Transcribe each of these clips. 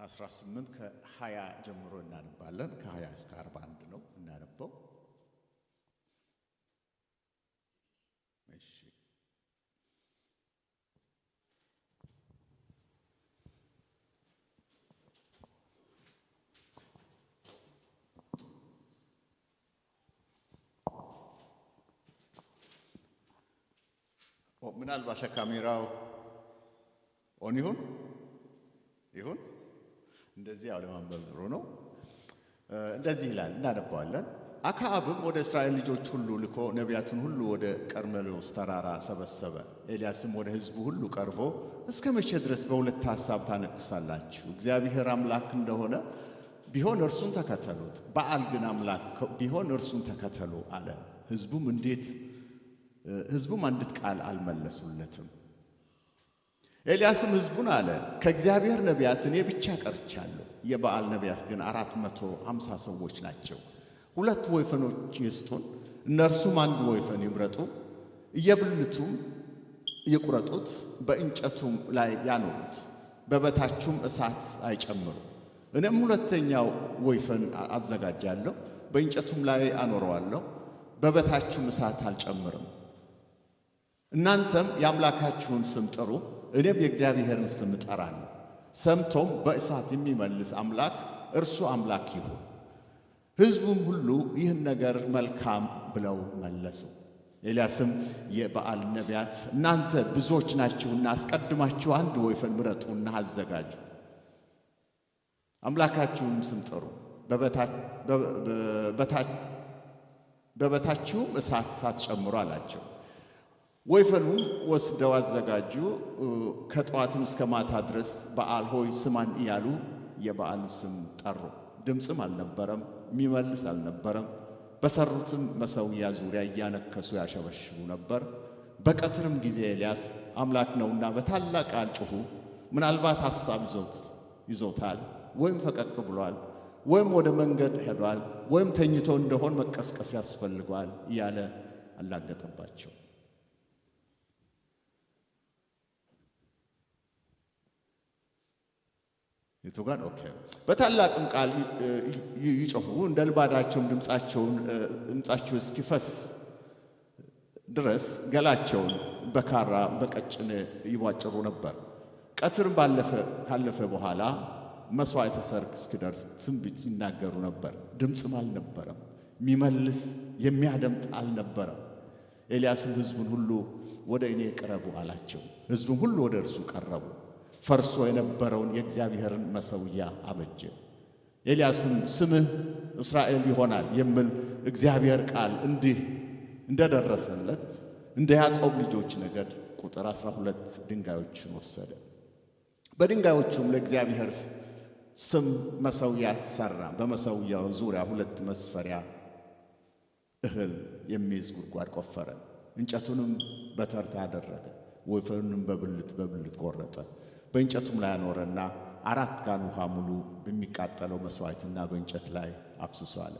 ከ18 ከ20 ጀምሮ እናነባለን። ከ20 እስከ 41 ነው እናነበው። እሺ፣ ምናልባት ለካሜራው on ይሁን ይሁን እንደዚህ ያው ለማንበብ ጥሩ ነው። እንደዚህ ይላል፣ እናነባዋለን። አክዓብም ወደ እስራኤል ልጆች ሁሉ ልኮ ነቢያቱን ሁሉ ወደ ቀርሜሎስ ተራራ ሰበሰበ። ኤልያስም ወደ ሕዝቡ ሁሉ ቀርቦ እስከ መቼ ድረስ በሁለት ሐሳብ ታነክሳላችሁ? እግዚአብሔር አምላክ እንደሆነ ቢሆን እርሱን ተከተሉት፣ በኣል ግን አምላክ ቢሆን እርሱን ተከተሉ አለ። ሕዝቡም አንዲት ቃል አልመለሱለትም። ኤልያስም ሕዝቡን አለ፣ ከእግዚአብሔር ነቢያት እኔ ብቻ ቀርቻለሁ፣ የበኣል ነቢያት ግን 450 ሰዎች ናቸው። ሁለት ወይፈኖች ይስጡን፣ እነርሱም አንድ ወይፈን ይምረጡ፣ እየብልቱም ይቁረጡት፣ በእንጨቱም ላይ ያኖሩት፣ በበታቹም እሳት አይጨምሩ። እኔም ሁለተኛው ወይፈን አዘጋጃለሁ፣ በእንጨቱም ላይ አኖረዋለሁ፣ በበታቹም እሳት አልጨምርም። እናንተም የአምላካችሁን ስም ጥሩ፣ እኔም የእግዚአብሔርን ስም እጠራለሁ። ሰምቶም በእሳት የሚመልስ አምላክ እርሱ አምላክ ይሁን። ሕዝቡም ሁሉ ይህን ነገር መልካም ብለው መለሱ። ኤልያስም የበኣል ነቢያት እናንተ ብዙዎች ናችሁና አስቀድማችሁ አንድ ወይፈን ምረጡና አዘጋጁ፣ አምላካችሁንም ስም ጥሩ፣ በበታችሁም እሳት ሳትጨምሩ አላቸው። ወይፈኑም ወስደው አዘጋጁ። ከጠዋትም እስከ ማታ ድረስ በኣል ሆይ ስማን እያሉ የበኣል ስም ጠሩ። ድምፅም አልነበረም፣ የሚመልስ አልነበረም። በሰሩትም መሠዊያ ዙሪያ እያነከሱ ያሸበሽቡ ነበር። በቀትርም ጊዜ ኤልያስ አምላክ ነውና በታላቅ ቃል ጩኹ፣ ምናልባት ሐሳብ ይዞታል፣ ወይም ፈቀቅ ብሏል፣ ወይም ወደ መንገድ ሄዷል፣ ወይም ተኝቶ እንደሆን መቀስቀስ ያስፈልጓል እያለ አላገጠባቸው። የቱ ጋር? Okay። በታላቅም ቃል ይጮኹ፣ እንደ ልማዳቸውም ድምፃቸው እስኪፈስ ድረስ ገላቸውን በካራ በቀጭን ይቧጭሩ ነበር። ቀትርም ካለፈ በኋላ መሥዋዕተ ሰርክ እስኪደርስ ትንቢት ይናገሩ ነበር። ድምፅም አልነበረም፣ የሚመልስ የሚያደምጥ አልነበረም። ኤልያስም ሕዝቡን ሁሉ ወደ እኔ ቅረቡ አላቸው። ሕዝቡም ሁሉ ወደ እርሱ ቀረቡ። ፈርሶ የነበረውን የእግዚአብሔርን መሠዊያ አበጀ። ኤልያስም ስምህ እስራኤል ይሆናል የሚል እግዚአብሔር ቃል እንዲህ እንደደረሰለት እንደ ያዕቆብ ልጆች ነገድ ቁጥር 12 ድንጋዮችን ወሰደ። በድንጋዮቹም ለእግዚአብሔር ስም መሠዊያ ሠራ። በመሠዊያው ዙሪያ 2 መስፈሪያ እህል የሚይዝ ጉድጓድ ቆፈረ። እንጨቱንም በተርታ አደረገ። ወይፈኑንም በብልት በብልት ቆረጠ። በእንጨቱም ላይ አኖረና 4 ጋን ውሃ ሙሉ በሚቃጠለው መሥዋዕትና በእንጨት ላይ አፍስሶ አለ።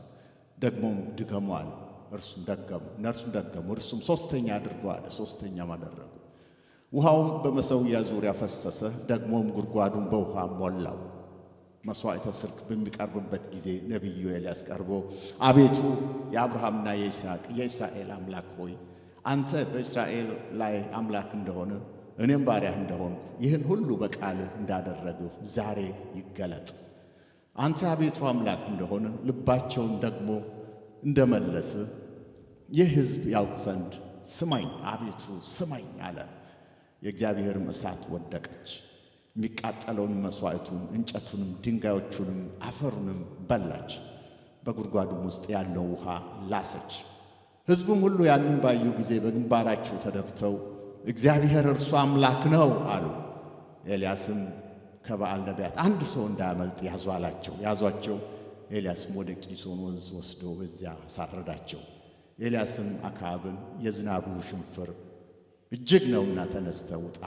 ደግሞም ድገሙ አለ። እርሱም ደገሙ፣ እነርሱም ደገሙ። እርሱም 3ኛ አድርጎ አለ። 3ኛም አደረጉ። ውሃውም በመሠዊያ ዙሪያ ፈሰሰ። ደግሞም ጉድጓዱን በውሃ ሞላው። መሥዋዕተ ሰርክ በሚቀርብበት ጊዜ ነቢዩ ኤልያስ ቀርቦ አቤቱ የአብርሃምና የይስሐቅ የእስራኤል አምላክ ሆይ አንተ በእስራኤል ላይ አምላክ እንደሆነ እኔም ባሪያህ እንደሆንኩ ይህን ሁሉ በቃልህ እንዳደረግሁ ዛሬ ይገለጥ። አንተ አቤቱ አምላክ እንደሆነ ልባቸውን ደግሞ እንደመለስህ ይህ ሕዝብ ያውቅ ዘንድ ስማኝ አቤቱ ስማኝ አለ። የእግዚአብሔርም እሳት ወደቀች፣ የሚቃጠለውን መሥዋዕቱን እንጨቱንም ድንጋዮቹንም አፈሩንም በላች። በጉድጓዱም ውስጥ ያለው ውሃ ላሰች። ሕዝቡም ሁሉ ያንን ባዩ ጊዜ በግንባራቸው ተደፍተው እግዚአብሔር እርሱ አምላክ ነው አሉ። ኤልያስም ከበኣል ነቢያት አንድ ሰው እንዳያመልጥ ያዙ አላቸው። ያዟቸው። ኤልያስም ወደ ቂሶን ወንዝ ወስዶ በዚያ አሳረዳቸው። ኤልያስም አክዓብን የዝናቡ ውሽንፍር እጅግ ነውና ተነስተህ ውጣ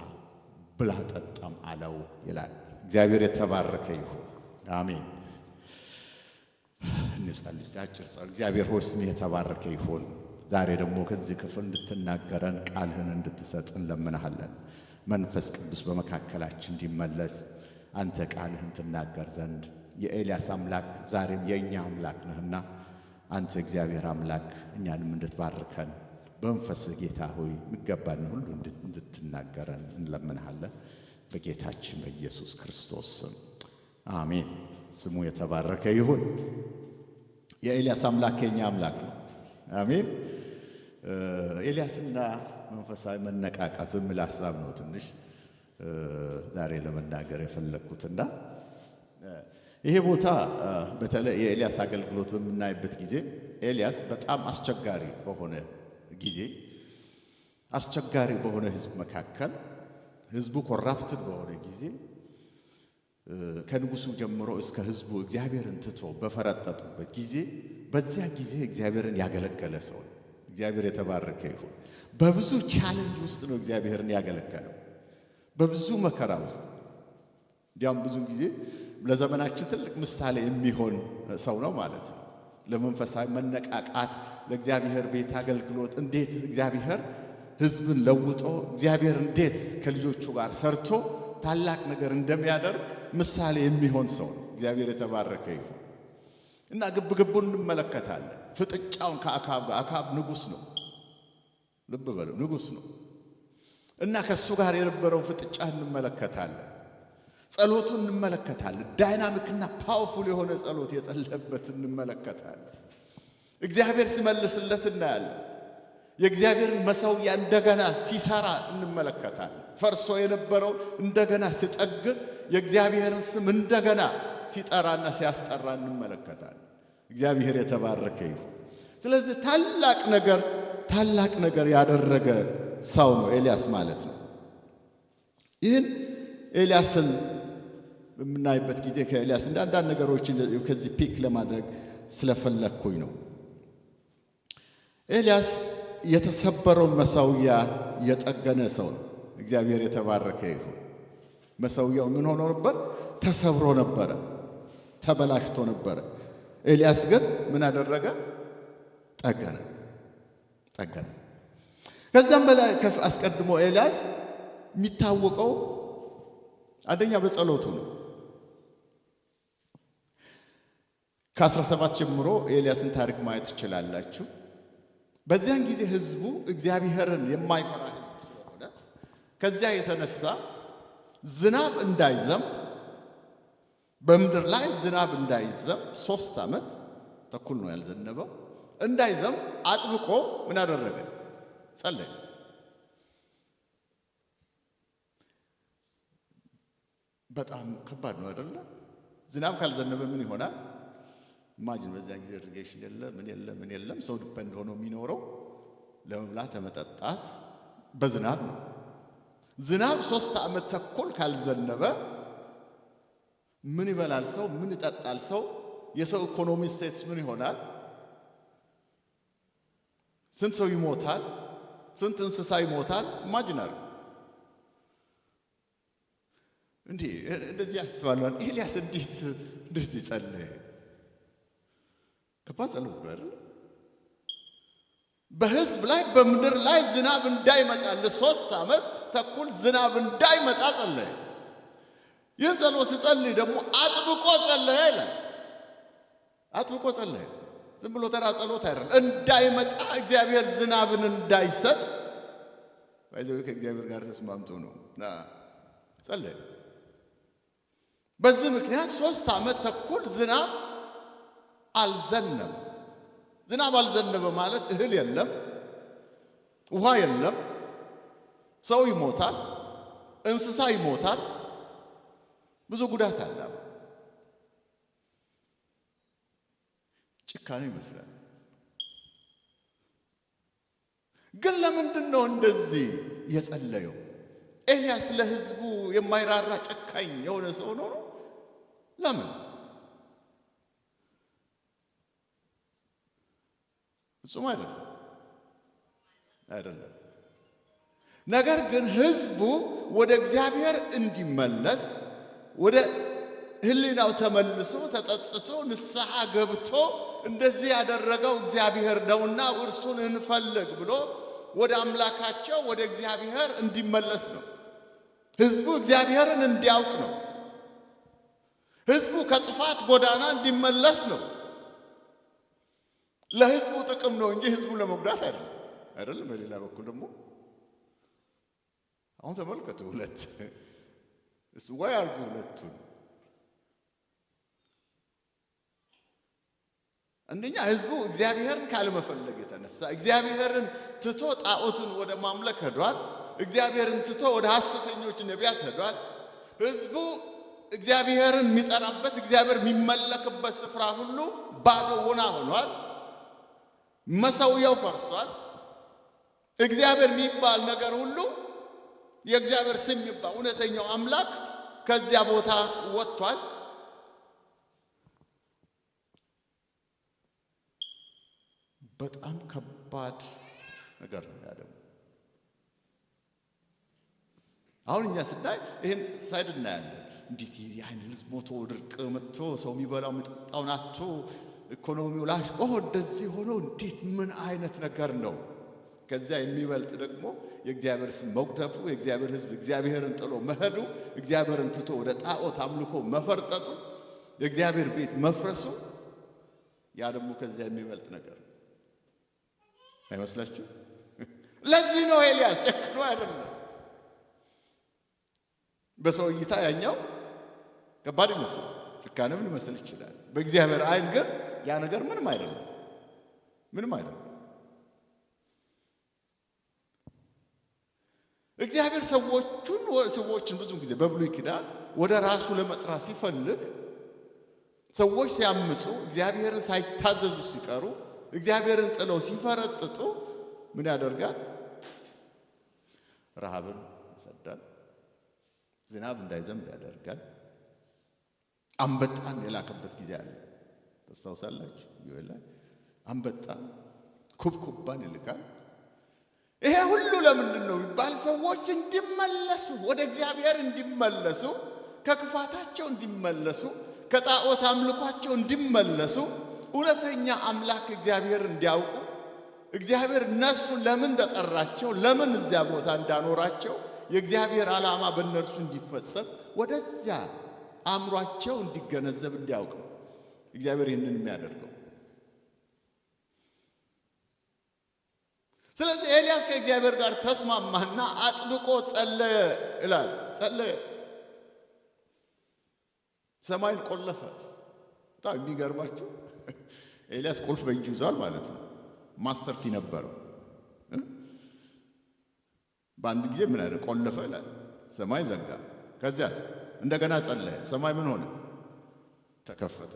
ብላ ጠጣም አለው ይላል። እግዚአብሔር የተባረከ ይሁን። አሜን። እንጸልይ። አጭር ጸሎት። እግዚአብሔር ሆይ ስምህ የተባረከ ይሁን። ዛሬ ደግሞ ከዚህ ክፍል እንድትናገረን ቃልህን እንድትሰጥ እንለምንሃለን። መንፈስ ቅዱስ በመካከላችን እንዲመለስ አንተ ቃልህን ትናገር ዘንድ የኤልያስ አምላክ ዛሬም የእኛ አምላክ ነህና አንተ እግዚአብሔር አምላክ እኛንም እንድትባርከን በመንፈስህ ጌታ ሆይ የሚገባንን ሁሉ እንድትናገረን እንለምንሃለን። በጌታችን በኢየሱስ ክርስቶስ ስም አሜን። ስሙ የተባረከ ይሁን። የኤልያስ አምላክ የኛ አምላክ ነው። አሜን። ኤልያስና መንፈሳዊ መነቃቃት በሚል ሀሳብ ነው ትንሽ ዛሬ ለመናገር የፈለግኩትና ይሄ ቦታ በተለይ የኤልያስ አገልግሎት በምናይበት ጊዜ ኤልያስ በጣም አስቸጋሪ በሆነ ጊዜ፣ አስቸጋሪ በሆነ ሕዝብ መካከል፣ ሕዝቡ corrupted በሆነ ጊዜ፣ ከንጉሱ ጀምሮ እስከ ሕዝቡ እግዚአብሔርን ትቶ በፈረጠጡበት ጊዜ፣ በዚያ ጊዜ እግዚአብሔርን ያገለገለ ሰው ነው። እግዚአብሔር የተባረከ ይሁን። በብዙ challenge ውስጥ ነው እግዚአብሔርን ያገለገለው፣ በብዙ መከራ ውስጥ። እንዲያውም ብዙ ጊዜ ለዘመናችን ትልቅ ምሳሌ የሚሆን ሰው ነው ማለት ነው። ለመንፈሳዊ መነቃቃት፣ ለእግዚአብሔር ቤት አገልግሎት፣ እንዴት እግዚአብሔር ሕዝብን ለውጦ፣ እግዚአብሔር እንዴት ከልጆቹ ጋር ሰርቶ ታላቅ ነገር እንደሚያደርግ ምሳሌ የሚሆን ሰው ነው። እግዚአብሔር የተባረከ ይሁን እና ግብ ግቡን እንመለከታለን። ፍጥጫውን ከአካብ ጋር። አካብ ንጉሥ ነው። ልብ በሉ፣ ንጉሥ ነው እና ከእሱ ጋር የነበረው ፍጥጫ እንመለከታለን። ጸሎቱን እንመለከታለን። Dynamic ና powerful የሆነ ጸሎት የጸለየበት እንመለከታለን። እግዚአብሔር ሲመልስለት እናያለን። የእግዚአብሔርን መሠዊያ እንደገና ሲሰራ እንመለከታለን። ፈርሶ የነበረው እንደገና ሲጠግን፣ የእግዚአብሔርን ስም እንደገና ሲጠራና ሲያስጠራ እንመለከታለን። እግዚአብሔር የተባረከ ይሁን። ስለዚህ ታላቅ ነገር፣ ታላቅ ነገር ያደረገ ሰው ነው ኤልያስ ማለት ነው። ይህን ኤልያስን በምናይበት ጊዜ ከኤልያስ እንደ አንዳንድ ነገሮች ከዚህ pick ለማድረግ ስለፈለግኩኝ ነው። ኤልያስ የተሰበረውን መሠዊያ የጠገነ ሰው ነው። እግዚአብሔር የተባረከ ይሁን። መሠዊያው ምን ሆኖ ነበር? ተሰብሮ ነበረ፣ ተበላሽቶ ነበረ። ኤልያስ ግን ምን አደረገ? ጠገነ፣ ጠገነ። ከዛም በላይ አስቀድሞ ኤልያስ የሚታወቀው አንደኛ በጸሎቱ ነው። ከ17 ጀምሮ የኤልያስን ታሪክ ማየት ትችላላችሁ። በዚያን ጊዜ ህዝቡ እግዚአብሔርን የማይፈራ ህዝብ ስለሆነ ከዚያ የተነሳ ዝናብ እንዳይዘንብ፣ በምድር ላይ ዝናብ እንዳይዘንብ፣ 3 ዓመት ተኩል ነው ያልዘነበው፣ እንዳይዘንብ አጥብቆ ምን አደረገ? ጸለየ። በጣም ከባድ ነው አይደለ? ዝናብ ካልዘነበ ምን ይሆናል? Imagine፣ በዚያ ጊዜ irrigation የለ፣ ምን የለ፣ ምን የለም። ሰው depend ሆኖ የሚኖረው ለመብላት ለመጠጣት በዝናብ ነው። ዝናብ 3 ዓመት ተኩል ካልዘነበ ምን ይበላል ሰው? ምን ይጠጣል ሰው? የሰው economy status ምን ይሆናል? ስንት ሰው ይሞታል? ስንት እንስሳ ይሞታል? Imagine አድርጉ። እንዲህ እንደዚህ ያስባሉ። ኤልያስ እንዴት እንደዚህ ጸለየ? ከባድ ጸሎት ነው አይደል? በህዝብ ላይ፣ በምድር ላይ ዝናብ እንዳይመጣ፣ ለ3 ዓመት ተኩል ዝናብ እንዳይመጣ ጸለየ። ይህን ጸሎት ሲጸልይ ደግሞ አጥብቆ ጸለየ ይላል። አጥብቆ ጸለየ። ዝም ብሎ ተራ ጸሎት አይደለም። እንዳይመጣ፣ እግዚአብሔር ዝናብን እንዳይሰጥ ባይዘው ከእግዚአብሔር ጋር ተስማምቶ ነው ጸለየ። በዚህ ምክንያት 3 ዓመት ተኩል ዝናብ አልዘነበም። ዝናብ አልዘነበ ማለት እህል የለም፣ ውሃ የለም፣ ሰው ይሞታል፣ እንስሳ ይሞታል፣ ብዙ ጉዳት አለ። ጭካኔ ይመስላል። ግን ለምንድን ነው እንደዚህ የጸለየው? ኤልያስ ለሕዝቡ የማይራራ ጨካኝ የሆነ ሰው ነው ነው? ለምን? ፍጹም አይደለም፣ አይደለም። ነገር ግን ሕዝቡ ወደ እግዚአብሔር እንዲመለስ፣ ወደ ሕሊናው ተመልሶ፣ ተጸጽቶ፣ ንስሐ ገብቶ እንደዚህ ያደረገው እግዚአብሔር ነውና እርሱን እንፈልግ ብሎ ወደ አምላካቸው ወደ እግዚአብሔር እንዲመለስ ነው። ሕዝቡ እግዚአብሔርን እንዲያውቅ ነው። ህዝቡ ከጥፋት ጎዳና እንዲመለስ ነው። ለህዝቡ ጥቅም ነው እንጂ ህዝቡን ለመጉዳት አይደለም። አይደለም። በሌላ በኩል ደግሞ አሁን ተመልከቱ፣ ሁለት እሱ ወይ አድርጉ ሁለቱን። አንደኛ ህዝቡ እግዚአብሔርን ካለመፈለግ የተነሳ እግዚአብሔርን ትቶ ጣዖትን ወደ ማምለክ ሄዷል። እግዚአብሔርን ትቶ ወደ ሐሰተኞች ነቢያት ሄዷል። ህዝቡ እግዚአብሔርን የሚጠራበት እግዚአብሔር የሚመለክበት ስፍራ ሁሉ ባዶ ወና ሆኗል። መሠዊያው ፈርሷል። እግዚአብሔር የሚባል ነገር ሁሉ የእግዚአብሔር ስም የሚባል እውነተኛው አምላክ ከዚያ ቦታ ወጥቷል። በጣም ከባድ ነገር ነው ያለው። አሁን እኛ ስናይ ይሄን side እናያለን። እንዴት ያን ህዝብ ሞቶ ድርቅ መጥቶ ሰው የሚበላው የሚጠጣውን አጥቶ ኢኮኖሚው ላሽቆ እንደዚህ ሆኖ እንዴት ምን አይነት ነገር ነው? ከዚያ የሚበልጥ ደግሞ የእግዚአብሔር ስም መጉደፉ፣ የእግዚአብሔር ህዝብ እግዚአብሔርን ጥሎ መሄዱ፣ እግዚአብሔርን ትቶ ወደ ጣዖት አምልኮ መፈርጠጡ፣ የእግዚአብሔር ቤት መፍረሱ፣ ያ ደግሞ ከዚያ የሚበልጥ ነገር አይመስላችሁ? ለዚህ ነው ኤልያስ ጨክኖ አይደለም። በሰው እይታ ያኛው ከባድ ይመስላል፣ ጭካኔም ሊመስል ይችላል። በእግዚአብሔር ዓይን ግን ያ ነገር ምንም አይደለም፣ ምንም አይደለም። እግዚአብሔር ሰዎችን ብዙ ጊዜ በብሉይ ኪዳን ወደ ራሱ ለመጥራት ሲፈልግ ሰዎች ሲያምፁ፣ እግዚአብሔርን ሳይታዘዙ ሲቀሩ፣ እግዚአብሔርን ጥለው ሲፈረጥጡ ምን ያደርጋል? ረሃብን ይሰዳል። ዝናብ እንዳይዘንብ ያደርጋል። አንበጣን የላከበት ጊዜ አለ። ታስታውሳላችሁ? ኢዮኤል ላይ አንበጣ ኩብኩባን ይልካል። ይሄ ሁሉ ለምንድን ነው ቢባል ሰዎች እንዲመለሱ፣ ወደ እግዚአብሔር እንዲመለሱ፣ ከክፋታቸው እንዲመለሱ፣ ከጣዖት አምልኳቸው እንዲመለሱ፣ እውነተኛ አምላክ እግዚአብሔር እንዲያውቁ፣ እግዚአብሔር እነርሱን ለምን እንደጠራቸው፣ ለምን እዚያ ቦታ እንዳኖራቸው፣ የእግዚአብሔር ዓላማ በእነርሱ እንዲፈጸም ወደዚያ አእምሯቸው እንዲገነዘብ እንዲያውቅ ነው እግዚአብሔር ይህንን የሚያደርገው። ስለዚህ ኤልያስ ከእግዚአብሔር ጋር ተስማማና አጥብቆ ጸለየ ይላል። ጸለየ፣ ሰማይን ቆለፈ። በጣም የሚገርማችሁ ኤልያስ ቁልፍ በእጁ ይዟል ማለት ነው። master key ነበረው። በአንድ ጊዜ ምን አለ? ቆለፈ ይላል። ሰማይ ዘጋ። ከዚያስ እንደገና ጸለየ። ሰማይ ምን ሆነ? ተከፈተ።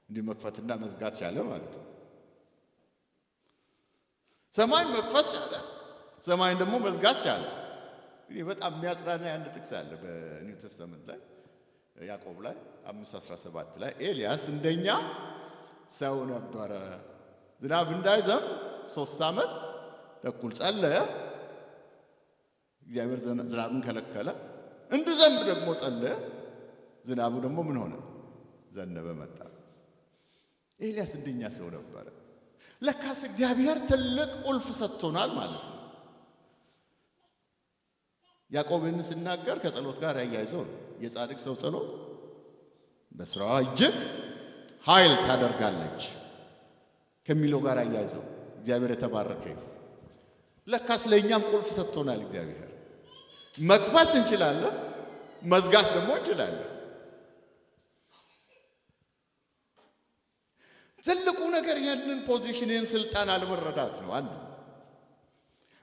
እንዲህ መክፈትና መዝጋት ቻለ ማለት ነው። ሰማይን መክፈት ቻለ፣ ሰማይን ደግሞ መዝጋት ቻለ። እኔ በጣም የሚያጽናና አንድ ጥቅስ አለ በ New Testament ላይ ያዕቆብ ላይ 5:17 ላይ ኤልያስ እንደኛ ሰው ነበረ፣ ዝናብ እንዳይዘንብ 3 ዓመት ተኩል ጸለየ። እግዚአብሔር ዝናብን ከለከለ። እንዲዘንብ ደግሞ ጸለየ። ዝናቡ ደግሞ ምን ሆነ? ዘነበ፣ መጣ። ኤልያስ እንደኛ ሰው ነበረ። ለካስ እግዚአብሔር ትልቅ ቁልፍ ሰጥቶናል ማለት ነው። ያዕቆብን ሲናገር ከጸሎት ጋር ያያይዞ ነው። የጻድቅ ሰው ጸሎት በስራዋ እጅግ ኃይል ታደርጋለች ከሚለው ጋር አያይዘው እግዚአብሔር የተባረከ ይሁን። ለካስ ለእኛም ቁልፍ ሰጥቶናል እግዚአብሔር። መክፈት እንችላለን፣ መዝጋት ደግሞ እንችላለን። ትልቁ ነገር ይህንን position ይህን ስልጣን አለመረዳት ነው። አንዱ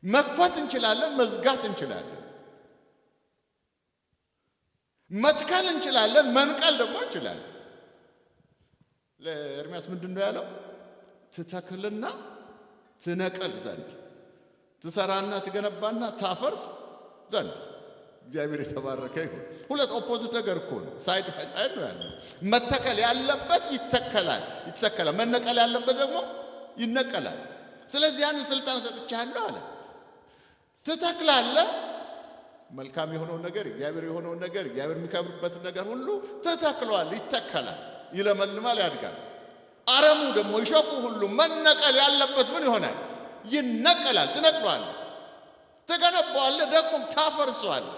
መክፈት እንችላለን፣ መዝጋት እንችላለን። መትከል እንችላለን፣ መንቀል ደግሞ እንችላለን። ለኤርምያስ ምንድን ነው ያለው? ትተክልና ትነቅል ዘንድ፣ ትሰራና ትገነባና ታፈርስ ዘንድ። እግዚአብሔር የተባረከ ይሁን። ሁለት opposite ነገር እኮ ነው። side by side ነው ያለው። መተከል ያለበት ይተከላል፣ ይተከላል። መነቀል ያለበት ደግሞ ይነቀላል። ስለዚህ ያንን ስልጣን ሰጥቻለሁ አለ። ትተክላለህ፣ መልካም የሆነውን ነገር፣ እግዚአብሔር የሆነውን ነገር፣ እግዚአብሔር የሚከብርበትን ነገር ሁሉ ትተክለዋል፣ ይተከላል፣ ይለመልማል፣ ያድጋል። አረሙ ደግሞ ይሾኩ ሁሉ መነቀል ያለበት ምን ይሆናል? ይነቀላል። ትነቅለዋለህ፣ ትገነባዋለህ፣ ደግሞ ታፈርሰዋለህ።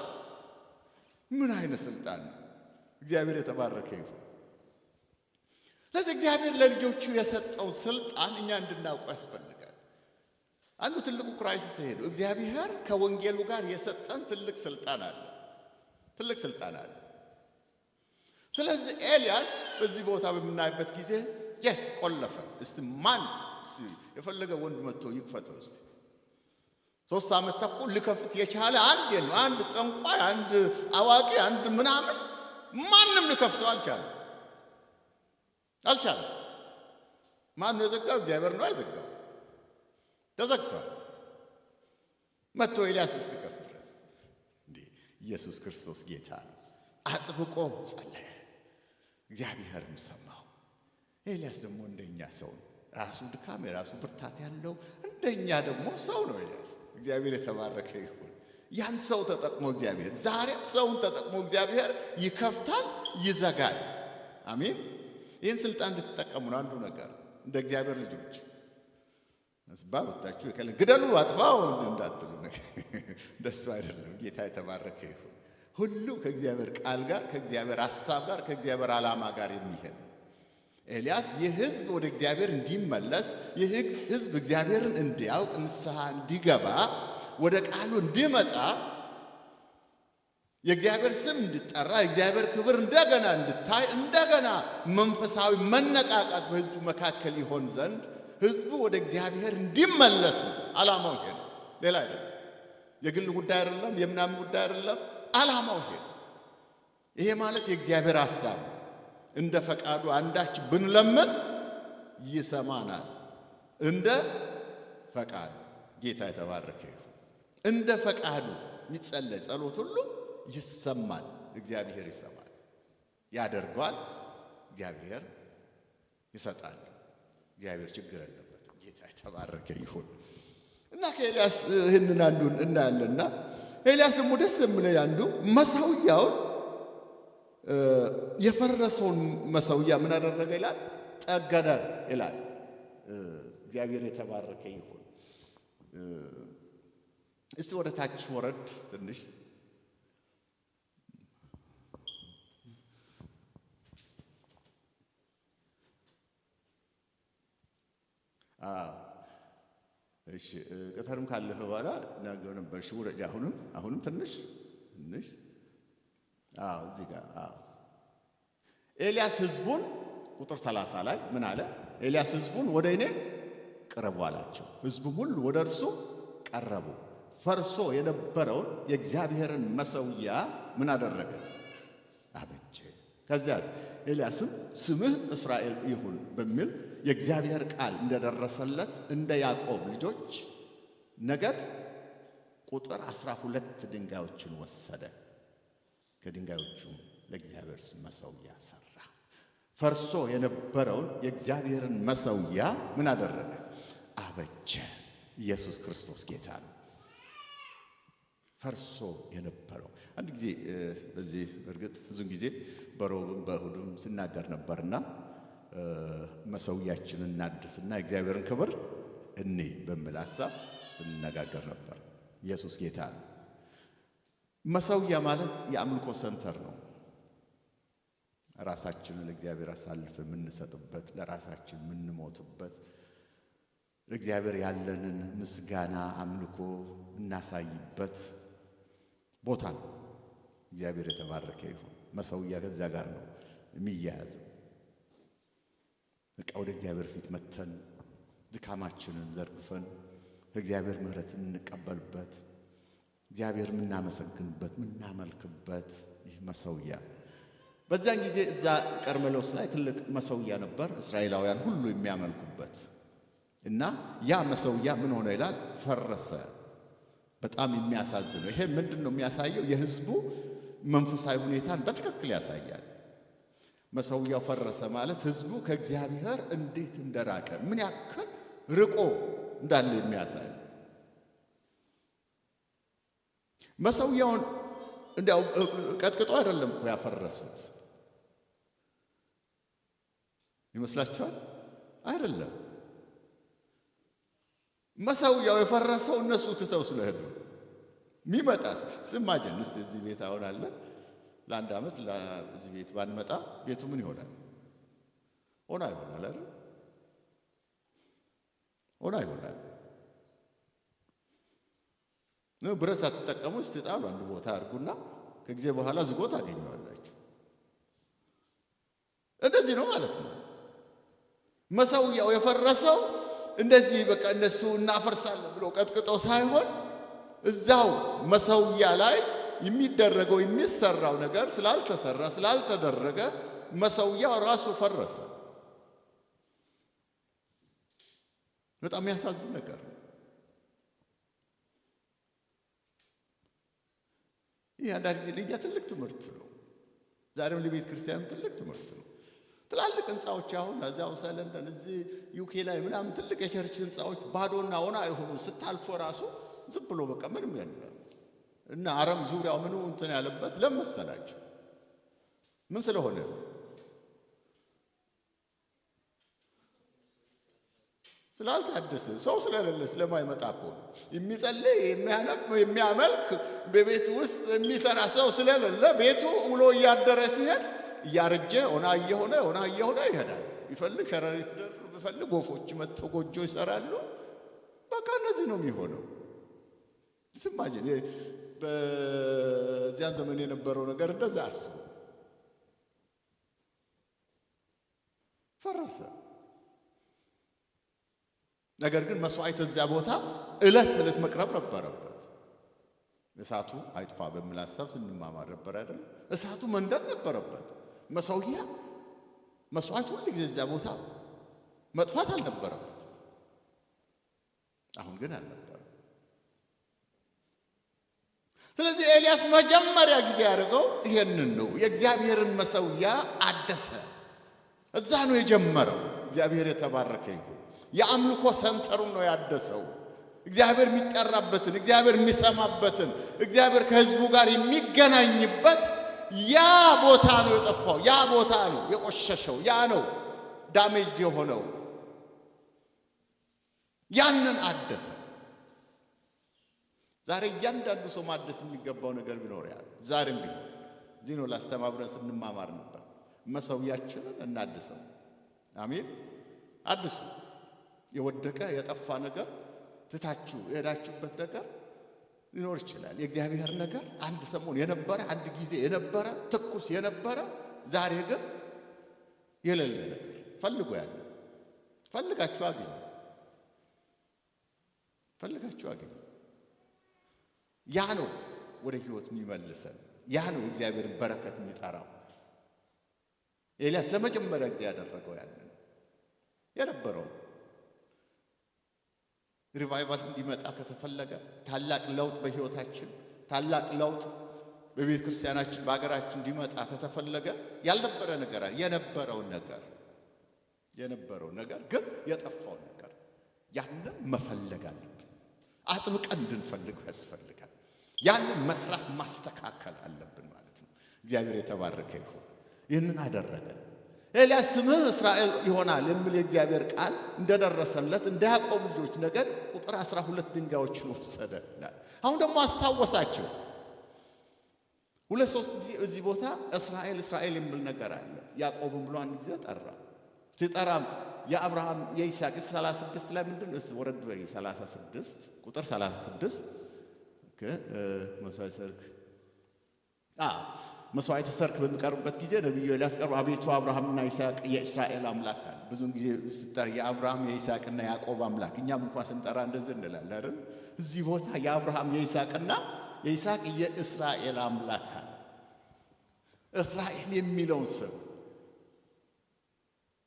ምን አይነት ስልጣን ነው? እግዚአብሔር የተባረከ ይሁን። ለዚህ እግዚአብሔር ለልጆቹ የሰጠው ስልጣን እኛ እንድናውቀው ያስፈልጋል። አንዱ ትልቁ crisis ይሄ ነው። እግዚአብሔር ከወንጌሉ ጋር የሰጠን ትልቅ ስልጣን አለ፣ ትልቅ ስልጣን አለ። ስለዚህ ኤልያስ በዚህ ቦታ በምናይበት ጊዜ yes ቆለፈ። እስቲ ማን የፈለገ ወንድ መጥቶ ይክፈተው እስቲ። 3 ዓመት ተኩል ሊከፍት የቻለ አንድ የለም። አንድ ጠንቋይ፣ አንድ አዋቂ፣ አንድ ምናምን ማንም ሊከፍተው አልቻለም፣ አልቻለም። ማን ነው የዘጋው? እግዚአብሔር ነው የዘጋው። ተዘግቷል። መጥቶ ኤልያስ እስኪከፍት ድረስ። እንዴ፣ ኢየሱስ ክርስቶስ ጌታ ነው። አጥብቆ ጸለየ፣ እግዚአብሔርም ሰማው። ኤልያስ ደግሞ እንደኛ ሰው ነው። ራሱ ድካም የራሱ ብርታት ያለው እንደኛ ደግሞ ሰው ነው ኤልያስ። እግዚአብሔር የተባረከ ይሁን። ያን ሰው ተጠቅሞ እግዚአብሔር፣ ዛሬም ሰውን ተጠቅሞ እግዚአብሔር ይከፍታል፣ ይዘጋል። አሜን። ይህን ስልጣን እንድትጠቀሙ ነው አንዱ ነገር፣ እንደ እግዚአብሔር ልጆች ስባ ወጣችሁ ግደሉ አጥፋው እንዳትሉ፣ እንደሱ አይደለም። ጌታ የተባረከ ይሁን። ሁሉ ከእግዚአብሔር ቃል ጋር፣ ከእግዚአብሔር ሐሳብ ጋር፣ ከእግዚአብሔር ዓላማ ጋር የሚሄድ ነው። ኤልያስ ይህ ሕዝብ ወደ እግዚአብሔር እንዲመለስ፣ ይህ ሕዝብ እግዚአብሔርን እንዲያውቅ፣ ንስሐ እንዲገባ፣ ወደ ቃሉ እንዲመጣ፣ የእግዚአብሔር ስም እንዲጠራ፣ የእግዚአብሔር ክብር እንደገና እንድታይ፣ እንደገና መንፈሳዊ መነቃቃት በሕዝቡ መካከል ይሆን ዘንድ፣ ሕዝቡ ወደ እግዚአብሔር እንዲመለስ ነው ዓላማው። ይሄ ነው፣ ሌላ አይደለም። የግል ጉዳይ አይደለም፣ የምናምን ጉዳይ አይደለም። ዓላማው ይሄ ነው። ይሄ ማለት የእግዚአብሔር ሐሳብ ነው። እንደ ፈቃዱ አንዳች ብንለምን ይሰማናል። እንደ ፈቃዱ። ጌታ የተባረከ ይሁን። እንደ ፈቃዱ የሚጸለይ ጸሎት ሁሉ ይሰማል። እግዚአብሔር ይሰማል፣ ያደርገዋል። እግዚአብሔር ይሰጣል። እግዚአብሔር ችግር የለበትም። ጌታ የተባረከ ይሁን። እና ከኤልያስ ይህንን አንዱን እናያለንና ኤልያስ ደግሞ ደስ የሚለኝ አንዱ መሰውያውን፣ የፈረሰውን መሰውያ ምን አደረገ ይላል? ጠገነ ይላል። እግዚአብሔር የተባረከ ይሁን። እስቲ ወደ ታች ወረድ ትንሽ። እሺ፣ ቅተርም ካለፈ በኋላ እናገው ነበር። እሺ ውረጅ። አሁንም፣ አሁንም ትንሽ ትንሽ። አዎ፣ እዚህ ጋር። አዎ፣ ኤልያስ ህዝቡን ቁጥር 30 ላይ ምን አለ? ኤልያስ ህዝቡን ወደ እኔ ቅረቡ አላቸው። ህዝቡም ሁሉ ወደ እርሱ ቀረቡ። ፈርሶ የነበረውን የእግዚአብሔርን መሰዊያ ምን አደረገ? አበጀ። ከዚያስ ኤልያስም ስምህ እስራኤል ይሁን በሚል የእግዚአብሔር ቃል እንደደረሰለት እንደ ያዕቆብ ልጆች ነገድ ቁጥር 12 ድንጋዮችን ወሰደ። ከድንጋዮቹም ለእግዚአብሔር ስም መሰዊያ ሰራ። ፈርሶ የነበረውን የእግዚአብሔርን መሰዊያ ምን አደረገ? አበጀ። ኢየሱስ ክርስቶስ ጌታ ነው። ፈርሶ የነበረው፣ አንድ ጊዜ በዚህ በእርግጥ ብዙን ጊዜ በሮብም በእሁድም ስናገር ነበርና መሰዊያችንን እናድስና የእግዚአብሔርን ክብር እኔ በሚል ሀሳብ ስንነጋገር ነበር። ኢየሱስ ጌታ ነው። መሰዊያ ማለት የአምልኮ center ነው። ራሳችንን ለእግዚአብሔር አሳልፈን የምንሰጥበት፣ ለራሳችን የምንሞትበት፣ ለእግዚአብሔር ያለንን ምስጋና አምልኮ እናሳይበት ቦታ ነው። እግዚአብሔር የተባረከ ይሁን። መሰዊያ ከዚያ ጋር ነው የሚያያዘው። በቃ ወደ እግዚአብሔር ፊት መተን ድካማችንን ዘርግፈን ከእግዚአብሔር ምሕረት የምንቀበልበት፣ እግዚአብሔር የምናመሰግንበት፣ የምናመልክበት ይህ መሰዊያ። በዚያን ጊዜ እዛ ቀርሜሎስ ላይ ትልቅ መሰዊያ ነበር፣ እስራኤላውያን ሁሉ የሚያመልኩበት። እና ያ መሰዊያ ምን ሆነ ይላል? ፈረሰ። በጣም የሚያሳዝነው ይሄ ምንድን ነው የሚያሳየው? የህዝቡ መንፈሳዊ ሁኔታን በትክክል ያሳያል። መሰዊያው ፈረሰ ማለት ህዝቡ ከእግዚአብሔር እንዴት እንደራቀ፣ ምን ያክል ርቆ እንዳለ የሚያሳይ። መሰዊያውን እንዲያው ቀጥቅጦ አይደለም እኮ ያፈረሱት፣ ይመስላችኋል? አይደለም። መሰዊያው የፈረሰው እነሱ ትተው ስለሄዱ። የሚመጣስ imagine እስቲ እዚህ ቤት አሁን አለ ለአንድ ዓመት እዚህ ቤት ባንመጣ ቤቱ ምን ይሆናል? ኦና ይሆናል አይደል? ኦና ይሆናል። ብረት ሳትጠቀሙ እስቲ ጣሉ፣ አንድ ቦታ አድርጉና ከጊዜ በኋላ ዝጎ ታገኘዋላችሁ። እንደዚህ ነው ማለት ነው። መሰዊያው የፈረሰው እንደዚህ በቃ እነሱ እናፈርሳለን ብሎ ቀጥቅጠው ሳይሆን እዛው መሰዊያ ላይ የሚደረገው የሚሰራው ነገር ስላልተሰራ ስላልተደረገ መሰዊያው ራሱ ፈረሰ። በጣም የሚያሳዝን ነገር ነው። ይህ አንዳንድ ጊዜ ለእኛ ትልቅ ትምህርት ነው። ዛሬም ለቤተ ክርስቲያንም ትልቅ ትምህርት ነው። ትላልቅ ህንፃዎች አሁን እዚያው ለንደን እዚህ ዩኬ ላይ ምናምን ትልቅ የ church ህንፃዎች ባዶና ኦና የሆኑ ስታልፎ ራሱ ዝም ብሎ በቃ ምንም የለም እና አረም ዙሪያው ምኑ እንትን ያለበት ለምን መሰላችሁ? ምን ስለሆነ ነው? ስላልታደሰ፣ ሰው ስለሌለ፣ ስለማይመጣ እኮ ነው። የሚጸልይ፣ የሚያነብ፣ የሚያመልክ፣ በቤቱ ውስጥ የሚሰራ ሰው ስለሌለ ቤቱ ውሎ እያደረ ሲሄድ እያረጀ ኦና እየሆነ ኦና እየሆነ ይሄዳል። ቢፈልግ ሸረሪት ድር፣ ቢፈልግ ወፎች መጥተው ጎጆ ይሰራሉ። በቃ እነዚህ ነው የሚሆነው። ስማጅን በዚያን ዘመን የነበረው ነገር እንደዛ አስቡ። ፈረሰ። ነገር ግን መስዋዕት እዚያ ቦታ እለት እለት መቅረብ ነበረበት። እሳቱ አይጥፋ በሚል ሐሳብ ስንማማር ነበር አይደል? እሳቱ መንደድ ነበረበት። መሰዊያ መስዋዕት ሁል ጊዜ እዚያ ቦታ መጥፋት አልነበረበት። አሁን ግን አልነበረም። ስለዚህ ኤልያስ መጀመሪያ ጊዜ ያደረገው ይሄንን ነው። የእግዚአብሔርን መሰዊያ አደሰ። እዛ ነው የጀመረው። እግዚአብሔር የተባረከ ይሁን። የአምልኮ center ኡን ነው ያደሰው። እግዚአብሔር የሚጠራበትን፣ እግዚአብሔር የሚሰማበትን፣ እግዚአብሔር ከሕዝቡ ጋር የሚገናኝበት ያ ቦታ ነው የጠፋው። ያ ቦታ ነው የቆሸሸው። ያ ነው damage የሆነው። ያንን አደሰ። ዛሬ እያንዳንዱ ሰው ማደስ የሚገባው ነገር ቢኖር ያ ዛሬም ቢሆን እዚህ ነው ላስተባብረን ስንማማር ነበር። መሰዊያችንን እናድሰው። አሜን። አድሱ። የወደቀ የጠፋ ነገር ትታችሁ የሄዳችሁበት ነገር ሊኖር ይችላል። የእግዚአብሔር ነገር አንድ ሰሞን የነበረ፣ አንድ ጊዜ የነበረ፣ ትኩስ የነበረ፣ ዛሬ ግን የሌለ ነገር ፈልጎ ያለ ፈልጋችሁ አግኙ፣ ፈልጋችሁ አግኙ። ያ ነው ወደ ህይወት የሚመልሰን። ያ ነው የእግዚአብሔርን በረከት የሚጠራው። ኤልያስ ለመጀመሪያ ጊዜ ያደረገው ያንን የነበረው revival እንዲመጣ ከተፈለገ፣ ታላቅ ለውጥ በህይወታችን፣ ታላቅ ለውጥ በቤተ ክርስቲያናችን፣ በሀገራችን እንዲመጣ ከተፈለገ ያልነበረ ነገር የነበረው ነገር ግን የጠፋው ነገር ያንን መፈለግ አለብን። አጥብቀን እንድንፈልግ ያስፈልጋል። ያንን መስራት ማስተካከል አለብን ማለት ነው። እግዚአብሔር የተባረከ ይሁን። ይህንን አደረገ። ኤልያስ ስምህ እስራኤል ይሆናል የሚል የእግዚአብሔር ቃል እንደደረሰለት እንደ ያዕቆብ ልጆች ነገድ ቁጥር 12 ድንጋዮችን ወሰደ። አሁን ደግሞ አስታወሳቸው። ሁለት ሶስት ጊዜ እዚህ ቦታ እስራኤል እስራኤል የሚል ነገር አለ። ያዕቆብን ብሎ አንድ ጊዜ ጠራ። ሲጠራም የአብርሃም፣ የይስሐቅ 36 ላይ ምንድን ነው? ወረድ በይ፣ 36፣ ቁጥር 36። መስዋዕት ሰርክ መስዋዕተ ሰርክ በሚቀርብበት ጊዜ ነቢዩ ኤልያስ ቀርቦ አቤቱ አብርሃምና ይስሐቅ የእስራኤል አምላክ አለ። ብዙውን ጊዜ ስጠራ የአብርሃም፣ የይስሐቅና የያዕቆብ አምላክ፣ እኛም እንኳን ስንጠራ እንደዚህ እንላለን አይደል? እዚህ ቦታ የአብርሃም፣ የይስሐቅ፣ የእስራኤል አምላክ አለ። እስራኤል የሚለውን ስም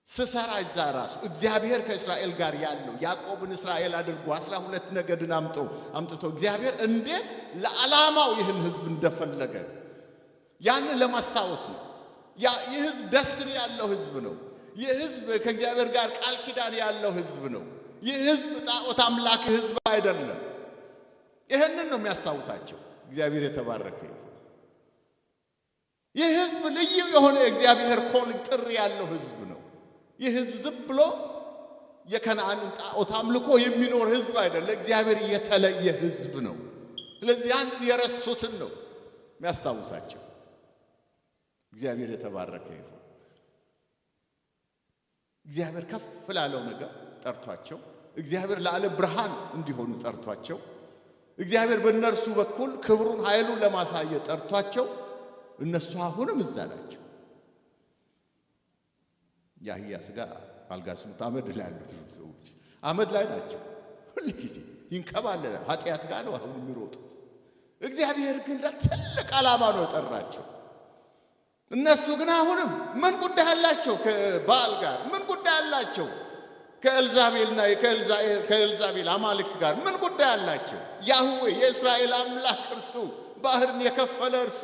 ስሰራ እዛ ራሱ እግዚአብሔር ከእስራኤል ጋር ያለው፣ ያዕቆብን እስራኤል አድርጎ 12 ነገድን አምጥቶ እግዚአብሔር እንዴት ለዓላማው ይህን ህዝብ እንደፈለገ ያንን ለማስታወስ ነው። ያ ይህ ህዝብ destiny ያለው ህዝብ ነው። ይህ ህዝብ ከእግዚአብሔር ጋር ቃል ኪዳን ያለው ህዝብ ነው። ይህ ህዝብ ጣዖት አምላክ ህዝብ አይደለም። ይህንን ነው የሚያስታውሳቸው። እግዚአብሔር የተባረከ ይሁን። ይህ ህዝብ ልዩ የሆነ የእግዚአብሔር calling፣ ጥሪ ያለው ህዝብ ነው። ይህ ህዝብ ዝም ብሎ የከነዓንን ጣዖት አምልኮ የሚኖር ህዝብ አይደለም። እግዚአብሔር የተለየ ህዝብ ነው። ስለዚህ ያንን የረሱትን ነው የሚያስታውሳቸው። እግዚአብሔር የተባረከ ይሁን። እግዚአብሔር ከፍ ላለው ነገር ጠርቷቸው፣ እግዚአብሔር ለዓለም ብርሃን እንዲሆኑ ጠርቷቸው፣ እግዚአብሔር በእነርሱ በኩል ክብሩን ኃይሉን ለማሳየት ጠርቷቸው፣ እነሱ አሁንም እዛ ናቸው። የአህያ ስጋ አልጋ ስሉት አመድ ላይ ያሉት ሰዎች አመድ ላይ ናቸው። ሁል ጊዜ ይንከባለላል። ኃጢአት ጋር ነው አሁን የሚሮጡት። እግዚአብሔር ግን ለትልቅ ዓላማ ነው የጠራቸው። እነሱ ግን አሁንም ምን ጉዳይ አላቸው? ከበኣል ጋር ምን ጉዳይ አላቸው? ከኤልዛቤልና ከኤልዛቤል አማልክት ጋር ምን ጉዳይ አላቸው? ያህዌ የእስራኤል አምላክ እርሱ፣ ባህርን የከፈለ እርሱ፣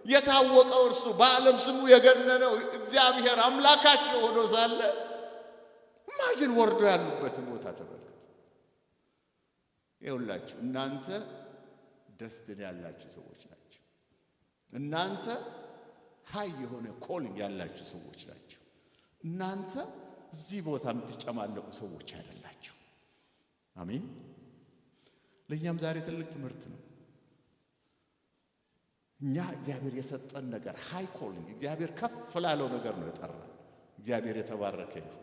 የታወቀው እርሱ፣ በዓለም ስሙ የገነነው እግዚአብሔር አምላካቸው ሆኖ ሳለ imagine ወርዶ ያሉበትን ቦታ ተመልከቱ። ይኸውላችሁ እናንተ destiny ያላችሁ ሰዎች ናችሁ። እናንተ high የሆነ calling ያላችሁ ሰዎች ናችሁ። እናንተ እዚህ ቦታ የምትጨማለቁ ሰዎች አይደላችሁ። አሜን። ለእኛም ዛሬ ትልቅ ትምህርት ነው። እኛ እግዚአብሔር የሰጠን ነገር high calling፣ እግዚአብሔር ከፍ ላለው ነገር ነው የጠራን። እግዚአብሔር የተባረከ ይሁን።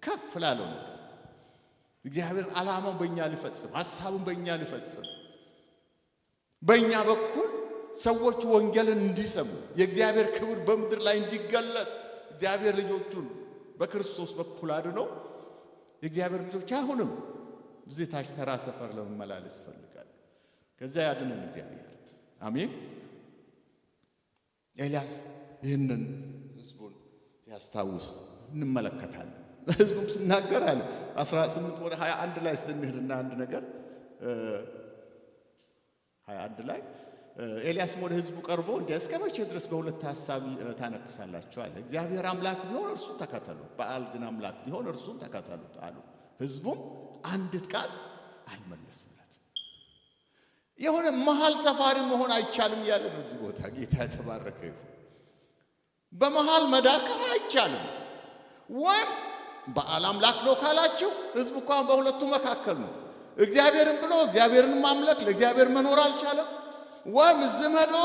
ከፍ ላለው ነገር እግዚአብሔር ዓላማውን በእኛ ሊፈጽም፣ ሐሳቡን በእኛ ሊፈጽም፣ በእኛ በኩል ሰዎች ወንጌልን እንዲሰሙ፣ የእግዚአብሔር ክብር በምድር ላይ እንዲገለጥ፣ እግዚአብሔር ልጆቹን በክርስቶስ በኩል አድኖ የእግዚአብሔር ልጆች አሁንም እዚህ ታች ተራ ሰፈር ለመመላለስ ይፈልጋል። ከዛ ያድነን እግዚአብሔር። አሜን። ኤልያስ ይህንን ህዝቡን ያስታውስ እንመለከታለን። ለህዝቡም ስናገር አለ 18 ወደ 21 ላይ ስንሄድና አንድ ነገር 21 ላይ ኤልያስም ወደ ህዝቡ ቀርቦ እንዲህ እስከ መቼ ድረስ በሁለት ሐሳብ ታነክሳላችሁ? አለ። እግዚአብሔር አምላክ ቢሆን እርሱን ተከተሉት፣ በኣል ግን አምላክ ቢሆን እርሱን ተከተሉት አሉ። ህዝቡም አንዲት ቃል አልመለሱለት። የሆነ መሀል ሰፋሪ መሆን አይቻልም እያለ ነው እዚህ ቦታ። ጌታ የተባረከ ይሁን። በመሃል መዳከር አይቻልም። ወይም በኣል አምላክ ነው ካላችሁ ህዝቡ እንኳን በሁለቱ መካከል ነው። እግዚአብሔርን ብሎ እግዚአብሔርን ማምለክ ለእግዚአብሔር መኖር አልቻለም። ወይም ዝም ሄዶ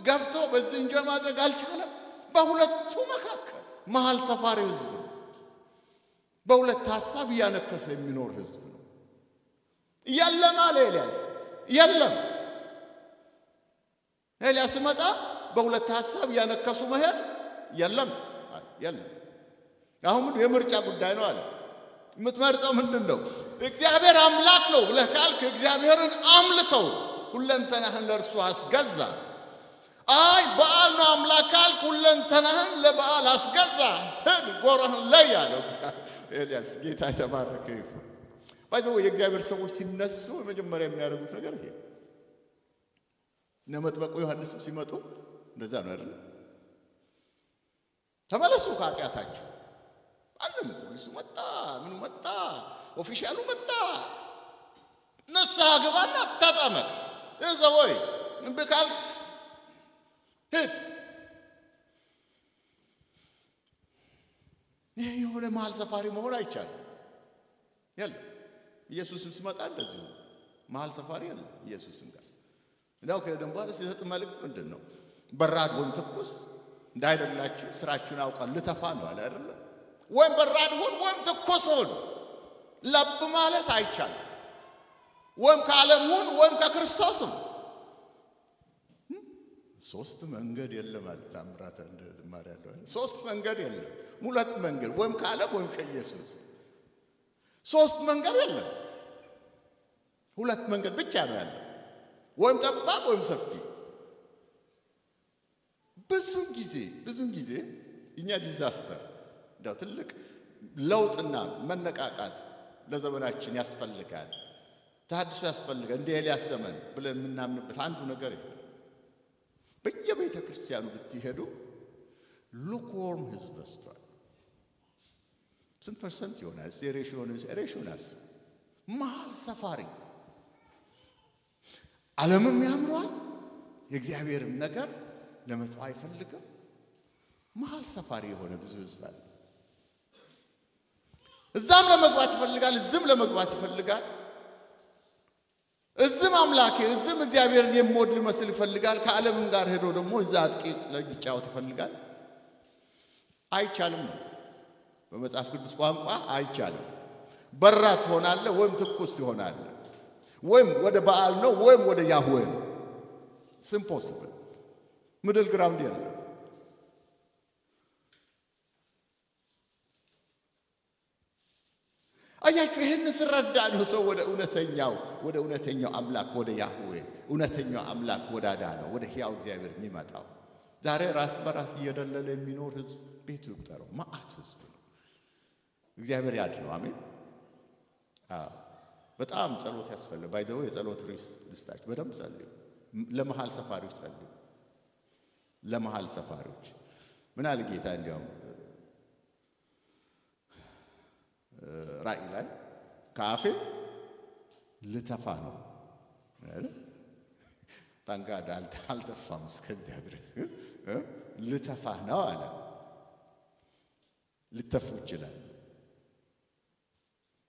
ገብቶ በዚህ enjoy ማድረግ አልቻለም። በሁለቱ መካከል መሃል ሰፋሪ ህዝብ ነው። በሁለት ሐሳብ እያነከሰ የሚኖር ህዝብ ነው። የለም አለ ኤልያስ፣ የለም። ኤልያስ መጣ። በሁለት ሐሳብ እያነከሱ መሄድ የለም አለ፣ የለም። አሁን የምርጫ ጉዳይ ነው አለ። የምትመርጠው ምንድን ነው? እግዚአብሔር አምላክ ነው ብለህ ካልክ እግዚአብሔርን አምልከው፣ ሁለንተናህን ለእርሱ አስገዛ። አይ በኣል ነው አምላክ ካልክ ሁለንተናህን ለበኣል አስገዛ፣ ሂድ ጎራህን ለይ አለው ኤልያስ። ጌታ የተባረከ ይሁን። By the way የእግዚአብሔር ሰዎች ሲነሱ መጀመሪያ የሚያደርጉት ነገር ይሄ። እነ መጥምቁ ዮሐንስም ሲመጡ እንደዛ ነው አይደል? ተመለሱ ከኃጢአታችሁ። አለም ፖሊሱ መጣ፣ ምኑ መጣ፣ official ኡ መጣ። ንስሐ ግባና ተጠመቅ። እዛ ወይ እምቢ ካልክ ሂድ። ይህ የሆነ መሀል ሰፋሪ መሆን አይቻልም። የለም። ኢየሱስም ሲመጣ እንደዚሁ መሀል ሰፋሪ የለም። ኢየሱስም ጋር እንዲያው ከሄደም በኋላ ሲሰጥ መልእክት ምንድን ነው? በራድ ወይም ትኩስ እንዳይደላችሁ ስራችሁን አውቃለሁ ልተፋ ነው አለ አይደለ? ወይም በራድ ሁን ወይም ትኩስ ሁን። ለብ ማለት አይቻልም። ወይም ከዓለም ሁን ወይም ከክርስቶስ ሁን። ሶስት መንገድ የለም አለ ታምራት እንደ ዝማሬ ያለው ሶስት መንገድ የለም። ሁለት መንገድ ወይም ከዓለም ወይም ከኢየሱስ። ሶስት መንገድ የለም። ሁለት መንገድ ብቻ ነው ያለው፣ ወይም ጠባብ ወይም ሰፊ። ብዙ ጊዜ እኛ disaster እንደው ትልቅ ለውጥና መነቃቃት ለዘመናችን ያስፈልጋል፣ ተሐድሶ ያስፈልጋል፣ እንደ ኤልያስ ዘመን ብለን የምናምንበት አንዱ ነገር ይሄ። በየቤተ ክርስቲያኑ ብትሄዱ lukewarm ህዝብ በዝቷል። ስንት percent ይሆናል? እስቲ ratio ን አስቡ። መሀል ሰፋሪ ዓለምም ያምረዋል፣ የእግዚአብሔርም ነገር ለመተው አይፈልግም። መሀል ሰፋሪ የሆነ ብዙ ህዝብ አለ። እዛም ለመግባት ይፈልጋል፣ እዝም ለመግባት ይፈልጋል። እዝም እዝም አምላኬ እዝም እግዚአብሔርን የምወድ ሊመስል ይፈልጋል። ከዓለምም ጋር ሄዶ ደግሞ እዛ አጥቂ ሊጫወት ይፈልጋል። አይቻልም ነው በመጽሐፍ ቅዱስ ቋንቋ አይቻልም። በራ ትሆናለህ ወይም ትኩስ ትሆናለህ፣ ወይም ወደ በዓል ነው ወይም ወደ ያህዌ ነው። It's impossible። Middle ground የለም። አያችሁ፣ ይህን ስረዳ ነው ሰው ወደ እውነተኛው አምላክ ወደ ያህዌ፣ እውነተኛው አምላክ ወደ አዳነው ወደ ሕያው እግዚአብሔር የሚመጣው። ዛሬ ራስ በራስ እየደለለ የሚኖር ህዝብ ቤቱ ይቁጠረው፣ መዓት ህዝብ ነው። እግዚአብሔር ያድነው። አሜን። አዎ፣ በጣም ጸሎት ያስፈልጋል። By the way፣ የጸሎት ርዕስ ልስጣችሁ። በደንብ ጸልዩ። ለመሃል ሰፋሪዎች ጸልዩ። ለመሃል ሰፋሪዎች ምን አለ ጌታ? እንዲያውም ራእይ ላይ ከአፌ ልተፋ ነው። Thank God አልተፋም እስከዚያ ድረስ፣ ልተፋ ነው አለ። ልተፉ ይችላል።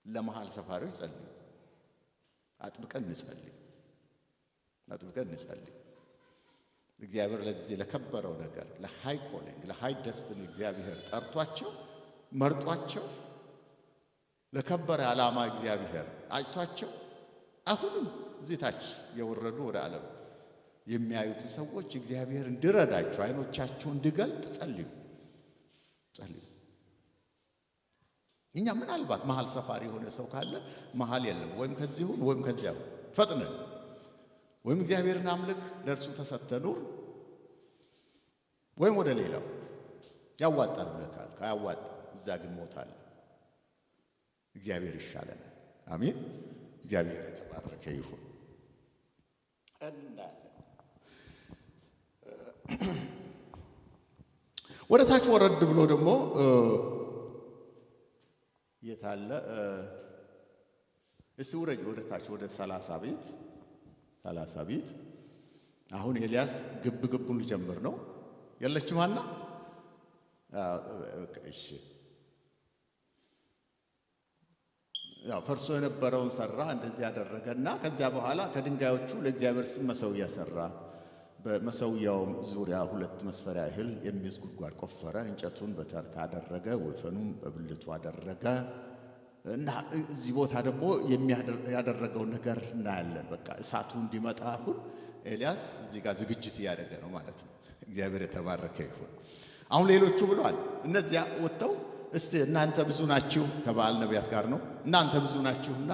ለመሃል ሰፋሪዎች ጸልዩ። አጥብቀን እንጸልይ። አጥብቀን እንጸልይ። እግዚአብሔር ለዚህ ለከበረው ነገር፣ ለ high calling፣ ለ high destiny እግዚአብሔር ጠርቷቸው፣ መርጧቸው፣ ለከበረ ዓላማ እግዚአብሔር አጭቷቸው አሁንም እዚህ ታች የወረዱ ወደ ዓለም የሚያዩት ሰዎች እግዚአብሔር እንዲረዳቸው፣ አይኖቻቸው እንዲገልጥ ጸልዩ፣ ጸልዩ። እኛ ምናልባት መሀል ሰፋሪ የሆነ ሰው ካለ መሀል የለም፣ ወይም ከዚሁን ወይም ከዚያ ፈጥነን ወይም እግዚአብሔርን አምልክ፣ ለእርሱ ተሰጥተህ ኑር፣ ወይም ወደ ሌላው ያዋጣል ብለህ ካልክ አያዋጣም፣ እዛ ግን ሞት አለ። እግዚአብሔር ይሻለናል። አሜን። እግዚአብሔር የተባረከ ይሁን። እናያለን። ወደ ታች ወረድ ብሎ ደግሞ የት አለ? እስቲ ውረጅ ወደ ታች ወደ 30 ቤት፣ 30 ቤት። አሁን ኤልያስ ግብ ግቡን ሊጀምር ነው። የለችም ሀና? እሺ፣ ያው ፈርሶ የነበረውን ሰራ፣ እንደዚህ ያደረገና ከዚያ በኋላ ከድንጋዮቹ ለእግዚአብሔር ስም መሰዊያ ሰራ። በመሰዊያውም ዙሪያ ሁለት መስፈሪያ ያህል የሚይዝ ጉድጓድ ቆፈረ። እንጨቱን በተርታ አደረገ፣ ወይፈኑም በብልቱ አደረገ። እና እዚህ ቦታ ደግሞ ያደረገውን ነገር እናያለን። በቃ እሳቱ እንዲመጣ አሁን ኤልያስ እዚህ ጋር ዝግጅት እያደረገ ነው ማለት ነው። እግዚአብሔር የተባረከ ይሁን። አሁን ሌሎቹ ብለዋል። እነዚያ ወጥተው እስቲ እናንተ ብዙ ናችሁ፣ ከበዓል ነቢያት ጋር ነው። እናንተ ብዙ ናችሁና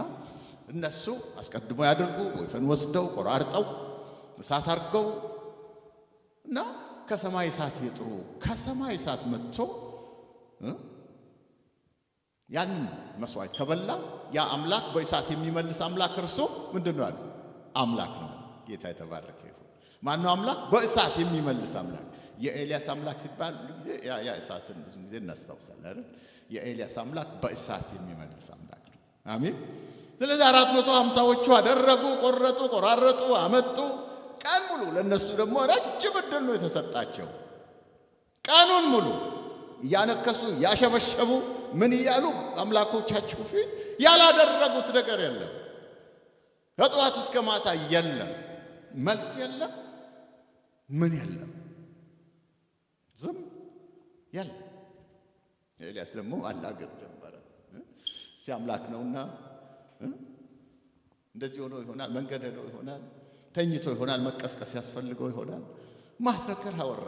እነሱ አስቀድሞ ያድርጉ። ወይፈን ወስደው ቆራርጠው እሳት አድርገው እና ከሰማይ እሳት ይጥሩ። ከሰማይ እሳት መጥቶ ያንን መስዋዕት ከበላ ያ አምላክ፣ በእሳት የሚመልስ አምላክ እርሱ ምንድን ነው አለ? አምላክ ነው። ጌታ የተባረከ ይሁን። ማነው አምላክ? በእሳት የሚመልስ አምላክ። የኤልያስ አምላክ ሲባል ሁሉ ጊዜ ያ እሳትን ብዙ ጊዜ እናስታውሳለን አይደል? የኤልያስ አምላክ በእሳት የሚመልስ አምላክ ነው። አሜን። ስለዚህ 450ዎቹ አደረጉ፣ ቆረጡ፣ ቆራረጡ፣ አመጡ። ቀን ሙሉ ለእነሱ ደግሞ ረጅም ዕድል ነው የተሰጣቸው። ቀኑን ሙሉ እያነከሱ፣ እያሸበሸቡ፣ ምን እያሉ አምላኮቻቸው ፊት ያላደረጉት ነገር የለም። ከጠዋት እስከ ማታ የለም፣ መልስ የለም፣ ምን የለም፣ ዝም የለም። ኤልያስ ደግሞ ማላገጥ ጀመረ። እስቲ አምላክ ነውና እንደዚህ ሆኖ ይሆናል፣ መንገድ ሄዶ ይሆናል፣ ተኝቶ ይሆናል፣ መቀስቀስ ያስፈልገው ይሆናል። ማስረከር አወራ።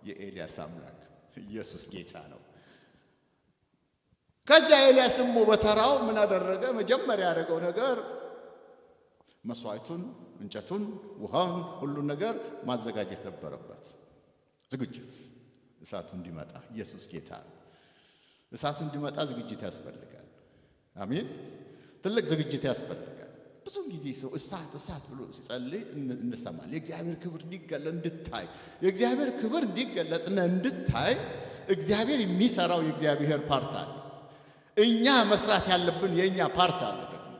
የኤልያስ አምላክ ኢየሱስ ጌታ ነው። ከዚያ ኤልያስ ደግሞ በተራው ምን አደረገ? መጀመሪያ ያደረገው ነገር መስዋዕቱን፣ እንጨቱን፣ ውሃውን፣ ሁሉን ነገር ማዘጋጀት ነበረበት። ዝግጅት፣ እሳቱ እንዲመጣ። ኢየሱስ ጌታ ነው። እሳቱ እንዲመጣ ዝግጅት ያስፈልጋል። አሜን። ትልቅ ዝግጅት ያስፈልጋል። ብዙ ጊዜ ሰው እሳት እሳት ብሎ ሲጸልይ እንሰማል። የእግዚአብሔር ክብር እንዲገለጥ እንድታይ፣ የእግዚአብሔር ክብር እንዲገለጥና እንድታይ እግዚአብሔር የሚሰራው የእግዚአብሔር part አለ። እኛ መስራት ያለብን የእኛ part አለ። ደግሞ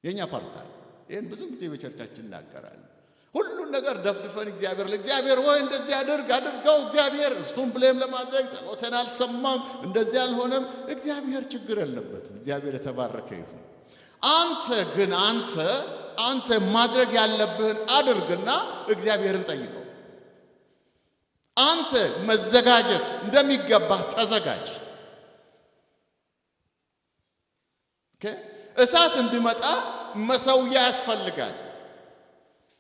የእኛ part አለ። ይህን ብዙ ጊዜ በ church ኣችን እናገራለን። ሁሉን ነገር ደፍድፈን እግዚአብሔር ለእግዚአብሔር ወይ እንደዚህ አድርግ፣ አድርገው፣ እግዚአብሔር እሱን blame ለማድረግ ጸሎቴን አልሰማም፣ እንደዚህ አልሆነም። እግዚአብሔር ችግር የለበትም። እግዚአብሔር የተባረከ ይሁን። አንተ ግን አንተ አንተ ማድረግ ያለብህን አድርግና እግዚአብሔርን ጠይቀው። አንተ መዘጋጀት እንደሚገባህ ተዘጋጅ። Okay፣ እሳት እንዲመጣ መሰውያ ያስፈልጋል።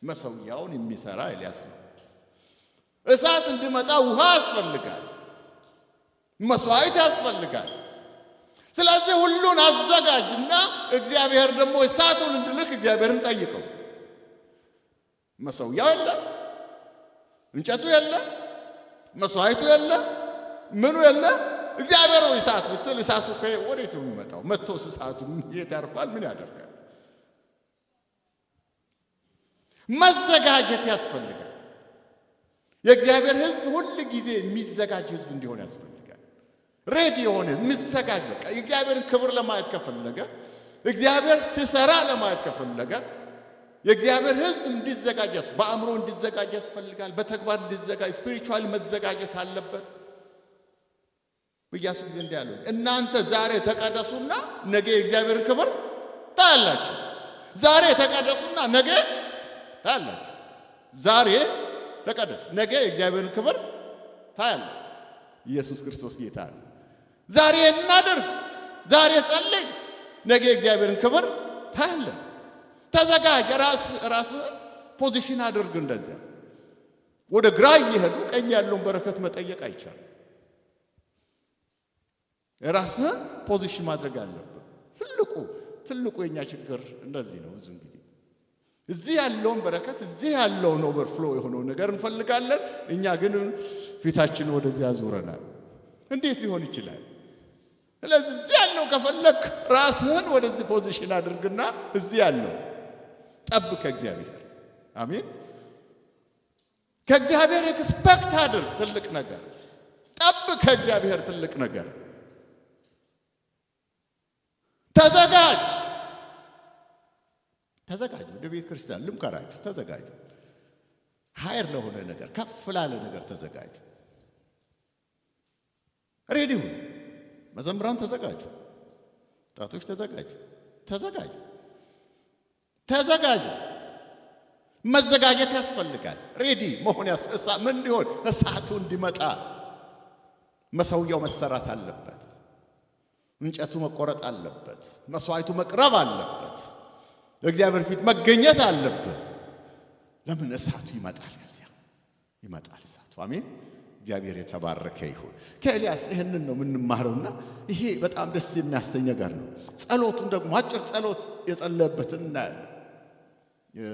መሰውያውን የሚሰራ ኤልያስ ነው። እሳት እንዲመጣ ውሃ ያስፈልጋል፣ መስዋዕት ያስፈልጋል። ስለዚህ ሁሉን አዘጋጅና እግዚአብሔር ደግሞ እሳቱን እንዲልክ እግዚአብሔርን ጠይቀው። መሰውያው የለ፣ እንጨቱ የለ፣ መስዋዕቱ የለ፣ ምኑ የለ። እግዚአብሔር ሆይ እሳት ብትል እሳቱ ወዴት ነው የሚመጣው? መጥቶስ እሳቱ የት ያርፋል? ምን ያደርጋል? መዘጋጀት ያስፈልጋል። የእግዚአብሔር ሕዝብ ሁል ጊዜ የሚዘጋጅ ሕዝብ እንዲሆን ያስፈልጋል። Ready የሆነ የሚዘጋጅ፣ በቃ የእግዚአብሔርን ክብር ለማየት ከፈለገ፣ እግዚአብሔር ሲሰራ ለማየት ከፈለገ የእግዚአብሔር ሕዝብ እንዲዘጋጅ፣ በአእምሮ እንዲዘጋጅ ያስፈልጋል። በተግባር እንዲዘጋጅ spiritually መዘጋጀት አለበት። በኢያሱ ጊዜ እንዲህ አለው፣ እናንተ ዛሬ ተቀደሱና ነገ የእግዚአብሔርን ክብር ታያላችሁ። ዛሬ ተቀደሱና ነገ ታያላችሁ። ዛሬ ተቀደስ፣ ነገ የእግዚአብሔርን ክብር ታያለህ። ኢየሱስ ክርስቶስ ጌታ ነው። ዛሬ እናድርግ፣ ዛሬ ጸልይ፣ ነገ የእግዚአብሔርን ክብር ታያለህ። ተዘጋጅ፣ ራስህን position አድርግ። እንደዚያ ወደ ግራ እየሄዱ ቀኝ ያለውን በረከት መጠየቅ አይቻልም። ራስህን position ማድረግ አለብህ። ትልቁ የኛ ችግር እንደዚህ ነው። ብዙን ጊዜ እዚህ ያለውን በረከት፣ እዚህ ያለውን overflow የሆነውን ነገር እንፈልጋለን። እኛ ግን ፊታችን ወደዚያ አዙረናል። እንዴት ሊሆን ይችላል? ስለዚህ እዚህ ያለው ከፈለክ ራስህን ወደዚህ position አድርግና እዚህ ያለው ጠብቅ ከእግዚአብሔር። አሜን። ከእግዚአብሔር expect አድርግ ትልቅ ነገር፣ ጠብቅ ከእግዚአብሔር ትልቅ ነገር። ተዘጋጅ፣ ተዘጋጁ። ወደ ቤተ ክርስቲያን ልምከራችሁ፣ ተዘጋጁ። Higher ለሆነ ነገር፣ ከፍ ላለ ነገር ተዘጋጁ። Ready ሁኑ። መዘምራን ተዘጋጁ። ወጣቶች ተዘጋጁ። ተዘጋጁ፣ ተዘጋጁ። መዘጋጀት ያስፈልጋል። Ready መሆን ምን እንዲሆን፣ እሳቱ እንዲመጣ መሰውያው መሰራት አለበት። እንጨቱ መቆረጥ አለበት። መስዋዕቱ መቅረብ አለበት። በእግዚአብሔር ፊት መገኘት አለብህ። ለምን? እሳቱ ይመጣል። ከዚያ ይመጣል እሳቱ። አሜን። እግዚአብሔር የተባረከ ይሁን። ከኤልያስ ይህንን ነው የምንማረውና ይሄ በጣም ደስ የሚያሰኝ ነገር ነው። ጸሎቱን ደግሞ አጭር ጸሎት የጸለየበትን እናያለን።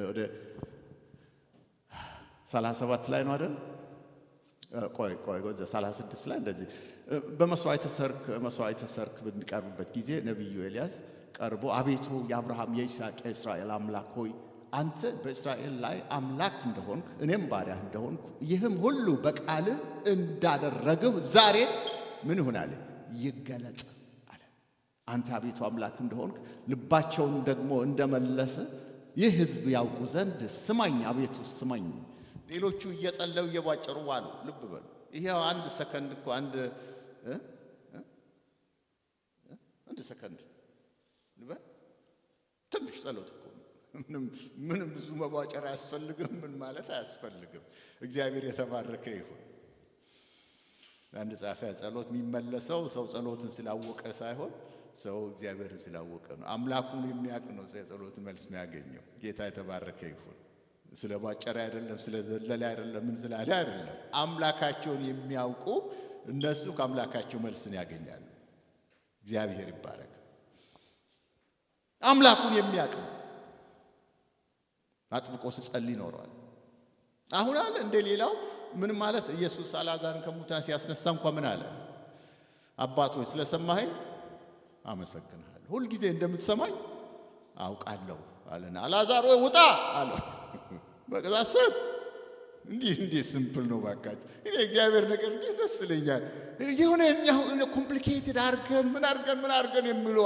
ወደ 37 ላይ ነው አይደል? ቆይ ቆይ፣ 36 ላይ እንደዚህ በመስዋዕተ ሰርክ መስዋዕተ ሰርክ በሚቀርብበት ጊዜ ነቢዩ ኤልያስ ቀርቦ አቤቱ የአብርሃም፣ የይስሐቅ፣ የእስራኤል አምላክ ሆይ፣ አንተ በእስራኤል ላይ አምላክ እንደሆንክ፣ እኔም ባሪያህ እንደሆንኩ፣ ይህም ሁሉ በቃልህ እንዳደረግሁ ዛሬ ምን ይሁን አለ? ይገለጽ አለ። አንተ አቤቱ አምላክ እንደሆንክ ልባቸውን ደግሞ እንደመለሰ ይህ ሕዝብ ያውቁ ዘንድ ስማኝ፣ አቤቱ ስማኝ። ሌሎቹ እየጸለዩ እየቧጨሩ ዋሉ። ልብ በሉ። ይሄው 1 ሰከንድ እኮ፣ 1 ሰከንድ ልበል፣ ትንሽ ጸሎት እኮ፣ ምንም ምንም ብዙ መቧጨር አያስፈልግም። ምን ማለት አያስፈልግም። እግዚአብሔር የተባረከ ይሁን። አንድ ጸሐፊ ጸሎት የሚመለሰው ሰው ጸሎትን ስላወቀ ሳይሆን ሰው እግዚአብሔርን ስላወቀ ነው። አምላኩን የሚያውቅ ነው የጸሎት መልስ የሚያገኘው። ጌታ የተባረከ ይሁን። ስለ ቧጨረ አይደለም፣ ስለ ዘለለ አይደለም፣ ምን ስላለ አይደለም። አምላካቸውን የሚያውቁ እነሱ ከአምላካቸው መልስን ያገኛሉ። እግዚአብሔር ይባረክ። አምላኩን የሚያውቅ ነው። አጥብቆ ሲጸልይ ይኖረዋል። አሁን አለ እንደ ሌላው ምን ማለት፣ ኢየሱስ አልዓዛርን ከሙታን ሲያስነሳ እንኳ ምን አለ? አባት ሆይ፣ ስለሰማኸኝ አመሰግንሃለሁ። ሁልጊዜ እንደምትሰማኝ አውቃለሁ አለና አልዓዛር ሆይ ውጣ አለው። በቃ ሰብ እንዲህ እንዲህ simple ነው ባካችሁ። እኔ እግዚአብሔር ነገር እንዲህ ደስ ይለኛል። የሆነ complicated አድርገን ምን አድርገን ምን አድርገን የሚሉ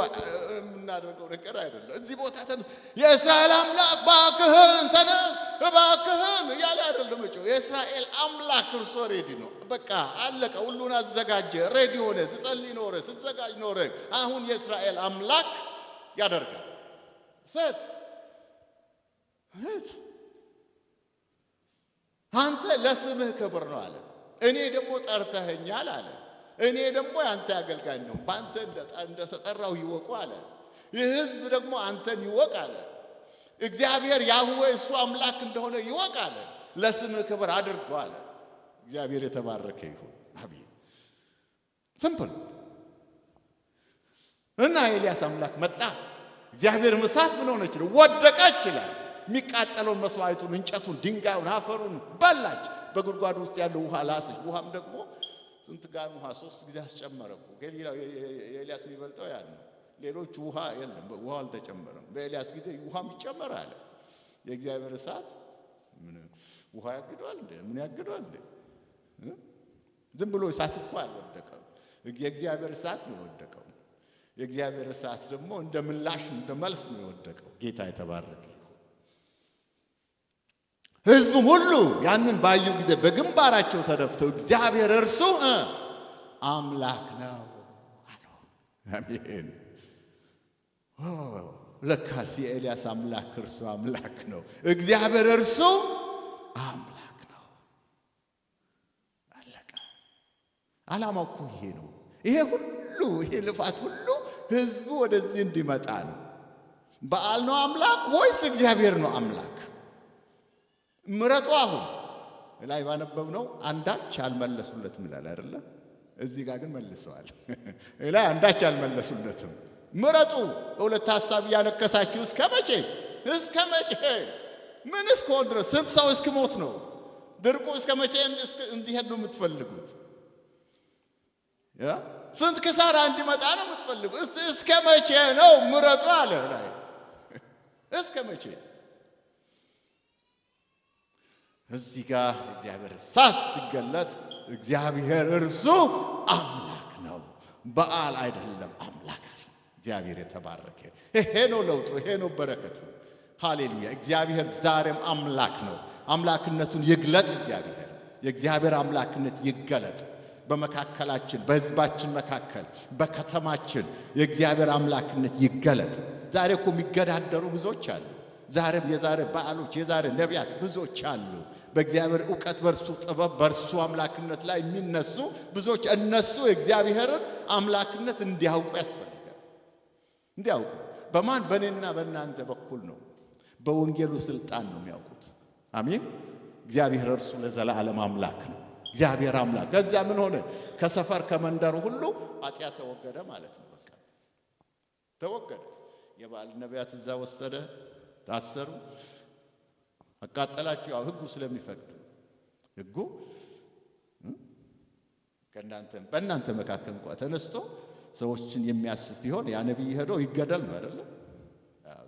የምናደርገው ነገር አይደለም። እዚህ ቦታ ተነስ፣ የእስራኤል አምላክ እባክህን ተነስ፣ እባክህን እያለ አይደለም እጮ የእስራኤል አምላክ እርሶ ready ነው። በቃ አለቀ። ሁሉን አዘጋጀ። Ready ሆነ። ስጸልይ ኖረ፣ ስዘጋጅ ኖረ። አሁን የእስራኤል አምላክ ያደርጋል። ሰት እህት አንተ ለስምህ ክብር ነው አለ። እኔ ደግሞ ጠርተኸኛል አለ። እኔ ደግሞ ያንተ አገልጋይ ነው፣ በአንተ እንደተጠራው ይወቁ አለ። ይህ ህዝብ ደግሞ አንተን ይወቅ አለ። እግዚአብሔር ያህዌ እሱ አምላክ እንደሆነ ይወቅ አለ። ለስምህ ክብር አድርጎ አለ። እግዚአብሔር የተባረከ ይሁን። አሜን። Simple። እና ኤልያስ አምላክ መጣ። እግዚአብሔር እሳት ምን ሆነች ነው ወደቀች ይላል። የሚቃጠለውን መስዋዕቱን፣ እንጨቱን፣ ድንጋዩን፣ አፈሩን በላች። በጉድጓዱ ውስጥ ያለው ውሃ ላሰች። ውሃም ደግሞ ስንት ጋን ውሃ 3 ጊዜ አስጨመረ እኮ። የኤልያስ የሚበልጠው ያን ነው። ሌሎቹ ውሃ የለም፣ ውሃ አልተጨመረም። በኤልያስ ጊዜ ውሃም ይጨመራል። የእግዚአብሔር እሳት ምን ውሃ ያግደዋል እንዴ? ምን ያግደዋል እንዴ? ዝም ብሎ እሳት እኮ አልወደቀም። የእግዚአብሔር እሳት ነው የወደቀው። የእግዚአብሔር እሳት ደግሞ እንደ ምላሽ እንደ መልስ ነው የወደቀው። ጌታ የተባረከ። ሕዝቡም ሁሉ ያንን ባዩ ጊዜ በግንባራቸው ተደፍተው እግዚአብሔር እርሱ አምላክ ነው አሉ። አሜን። ለካስ የኤልያስ አምላክ እርሱ አምላክ ነው። እግዚአብሔር እርሱ አምላክ ነው። አለቀ። ዓላማው እኮ ይሄ ነው። ይሄ ሁሉ ይሄ ልፋት ሁሉ ህዝቡ ወደዚህ እንዲመጣ ነው። በኣል ነው አምላክ ወይስ እግዚአብሔር ነው አምላክ? ምረጡ። አሁን ላይ ባነበብነው አንዳች አልመለሱለትም ይላል አይደለ? እዚህ ጋር ግን መልሰዋል። ላይ አንዳች አልመለሱለትም። ምረጡ። በሁለት ሀሳብ እያነከሳችሁ እስከ መቼ? እስከ መቼ? ምን እስከሆን ድረስ? ስንት ሰው እስኪሞት ነው? ድርቁ እስከ መቼ እንዲሄድ ነው የምትፈልጉት? ስንት ክሳራ እንዲመጣ ነው የምትፈልጉት? እስከ መቼ ነው? ምረጡ አለ ላይ እስከ መቼ? እዚህ ጋር እግዚአብሔር እሳት ሲገለጥ እግዚአብሔር እርሱ አምላክ ነው፣ በኣል አይደለም አምላክ። እግዚአብሔር የተባረከ። ይሄ ነው ለውጡ፣ ይሄ ነው በረከቱ። ሃሌሉያ! እግዚአብሔር ዛሬም አምላክ ነው። አምላክነቱን ይግለጥ። እግዚአብሔር የእግዚአብሔር አምላክነት ይገለጥ በመካከላችን፣ በሕዝባችን መካከል፣ በከተማችን የእግዚአብሔር አምላክነት ይገለጥ። ዛሬ እኮ የሚገዳደሩ ብዙዎች አሉ። ዛሬም የዛሬ በዓሎች የዛሬ ነቢያት ብዙዎች አሉ። በእግዚአብሔር እውቀት፣ በእርሱ ጥበብ፣ በእርሱ አምላክነት ላይ የሚነሱ ብዙዎች፣ እነሱ የእግዚአብሔርን አምላክነት እንዲያውቁ ያስፈልጋል። እንዲያውቁ በማን? በእኔና በእናንተ በኩል ነው። በወንጌሉ ስልጣን ነው የሚያውቁት። አሜን። እግዚአብሔር እርሱ ለዘላለም አምላክ ነው። እግዚአብሔር አምላክ። ከዚያ ምን ሆነ? ከሰፈር ከመንደሩ ሁሉ ኃጢአት ተወገደ ማለት ነው። በቃ ተወገደ። የበኣል ነቢያት እዛ ወሰደ፣ ታሰሩ፣ አቃጠላቸው። ያው ህጉ ስለሚፈቅድ ህጉ ከእናንተ በእናንተ መካከል እንኳ ተነስቶ ሰዎችን የሚያስት ቢሆን ያ ነቢይ ሄዶ ይገደል ነው አይደለም?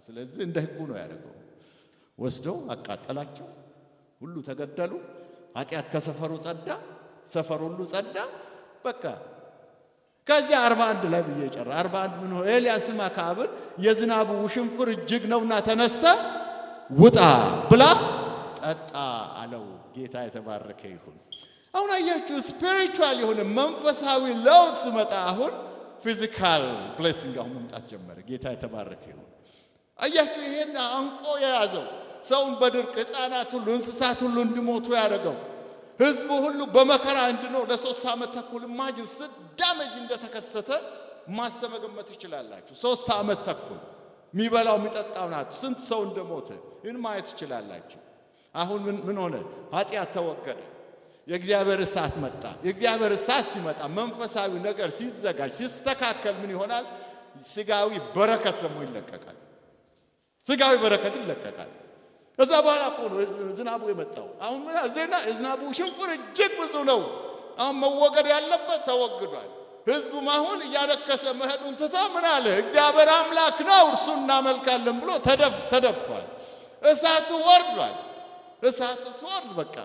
ስለዚህ እንደ ህጉ ነው ያደረገው። ወስዶ አቃጠላቸው፣ ሁሉ ተገደሉ። ኃጢአት ከሰፈሩ ጸዳ፣ ሰፈሩ ሁሉ ጸዳ። በቃ ከዚያ 41 ላይ ብዬ ጨራ 41 ምን ሆነ? ኤልያስም አክዓብን የዝናቡ ውሽንፍር እጅግ ነውና ተነስተህ ውጣ፣ ብላ፣ ጠጣ አለው። ጌታ የተባረከ ይሁን። አሁን አያችሁ spiritual የሆነ መንፈሳዊ ለውጥ ስመጣ አሁን physical blessing አሁን መምጣት ጀመረ። ጌታ የተባረከ ይሁን። አያችሁ ይሄን አንቆ የያዘው ሰውን በድርቅ ሕፃናት ሁሉ እንስሳት ሁሉ እንዲሞቱ ያደረገው ህዝቡ ሁሉ በመከራ እንዲኖር ለ3 ዓመት ተኩል imagine ስንት damage እንደተከሰተ ማሰብ መገመት ትችላላችሁ። 3 ዓመት ተኩል የሚበላው የሚጠጣው ናት። ስንት ሰው እንደሞተ ይህን ማየት ትችላላችሁ። አሁን ምን ሆነ? ኃጢአት ተወገደ። የእግዚአብሔር እሳት መጣ። የእግዚአብሔር እሳት ሲመጣ መንፈሳዊ ነገር ሲዘጋጅ ሲስተካከል ምን ይሆናል? ስጋዊ በረከት ደግሞ ይለቀቃል። ስጋዊ በረከት ይለቀቃል። ከዛ በኋላ እኮ ነው ዝናቡ የመጣው። አሁን ምን ዜና የዝናቡ ውሽንፍር እጅግ ብዙ ነው። አሁን መወገድ ያለበት ተወግዷል። ህዝቡም አሁን እያነከሰ መሄዱን ትቶ ምን አለ? እግዚአብሔር አምላክ ነው፣ እርሱ እናመልካለን ብሎ ተደፍቷል። እሳቱ ወርዷል። እሳቱ ሲወርድ በቃ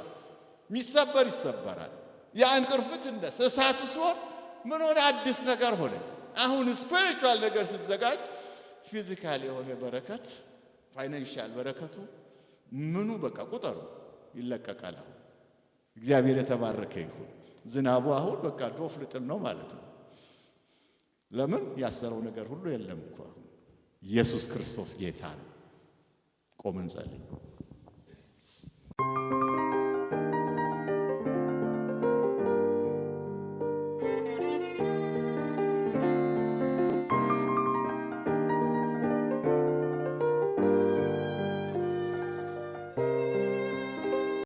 የሚሰበር ይሰበራል። ያ እንቅርፍት እንደስ እሳቱ ሲወርድ ምን ሆነ? አዲስ ነገር ሆነ። አሁን spiritual ነገር ስትዘጋጅ physical የሆነ በረከት financial በረከቱ ምኑ በቃ ቁጠሩ ይለቀቃል። አሁን እግዚአብሔር የተባረከ ይሁን። ዝናቡ አሁን በቃ ዶፍ ልጥል ነው ማለት ነው። ለምን ያሰረው ነገር ሁሉ የለም እኮ አሁን። ኢየሱስ ክርስቶስ ጌታ ነው። ቆመን እንጸልይ።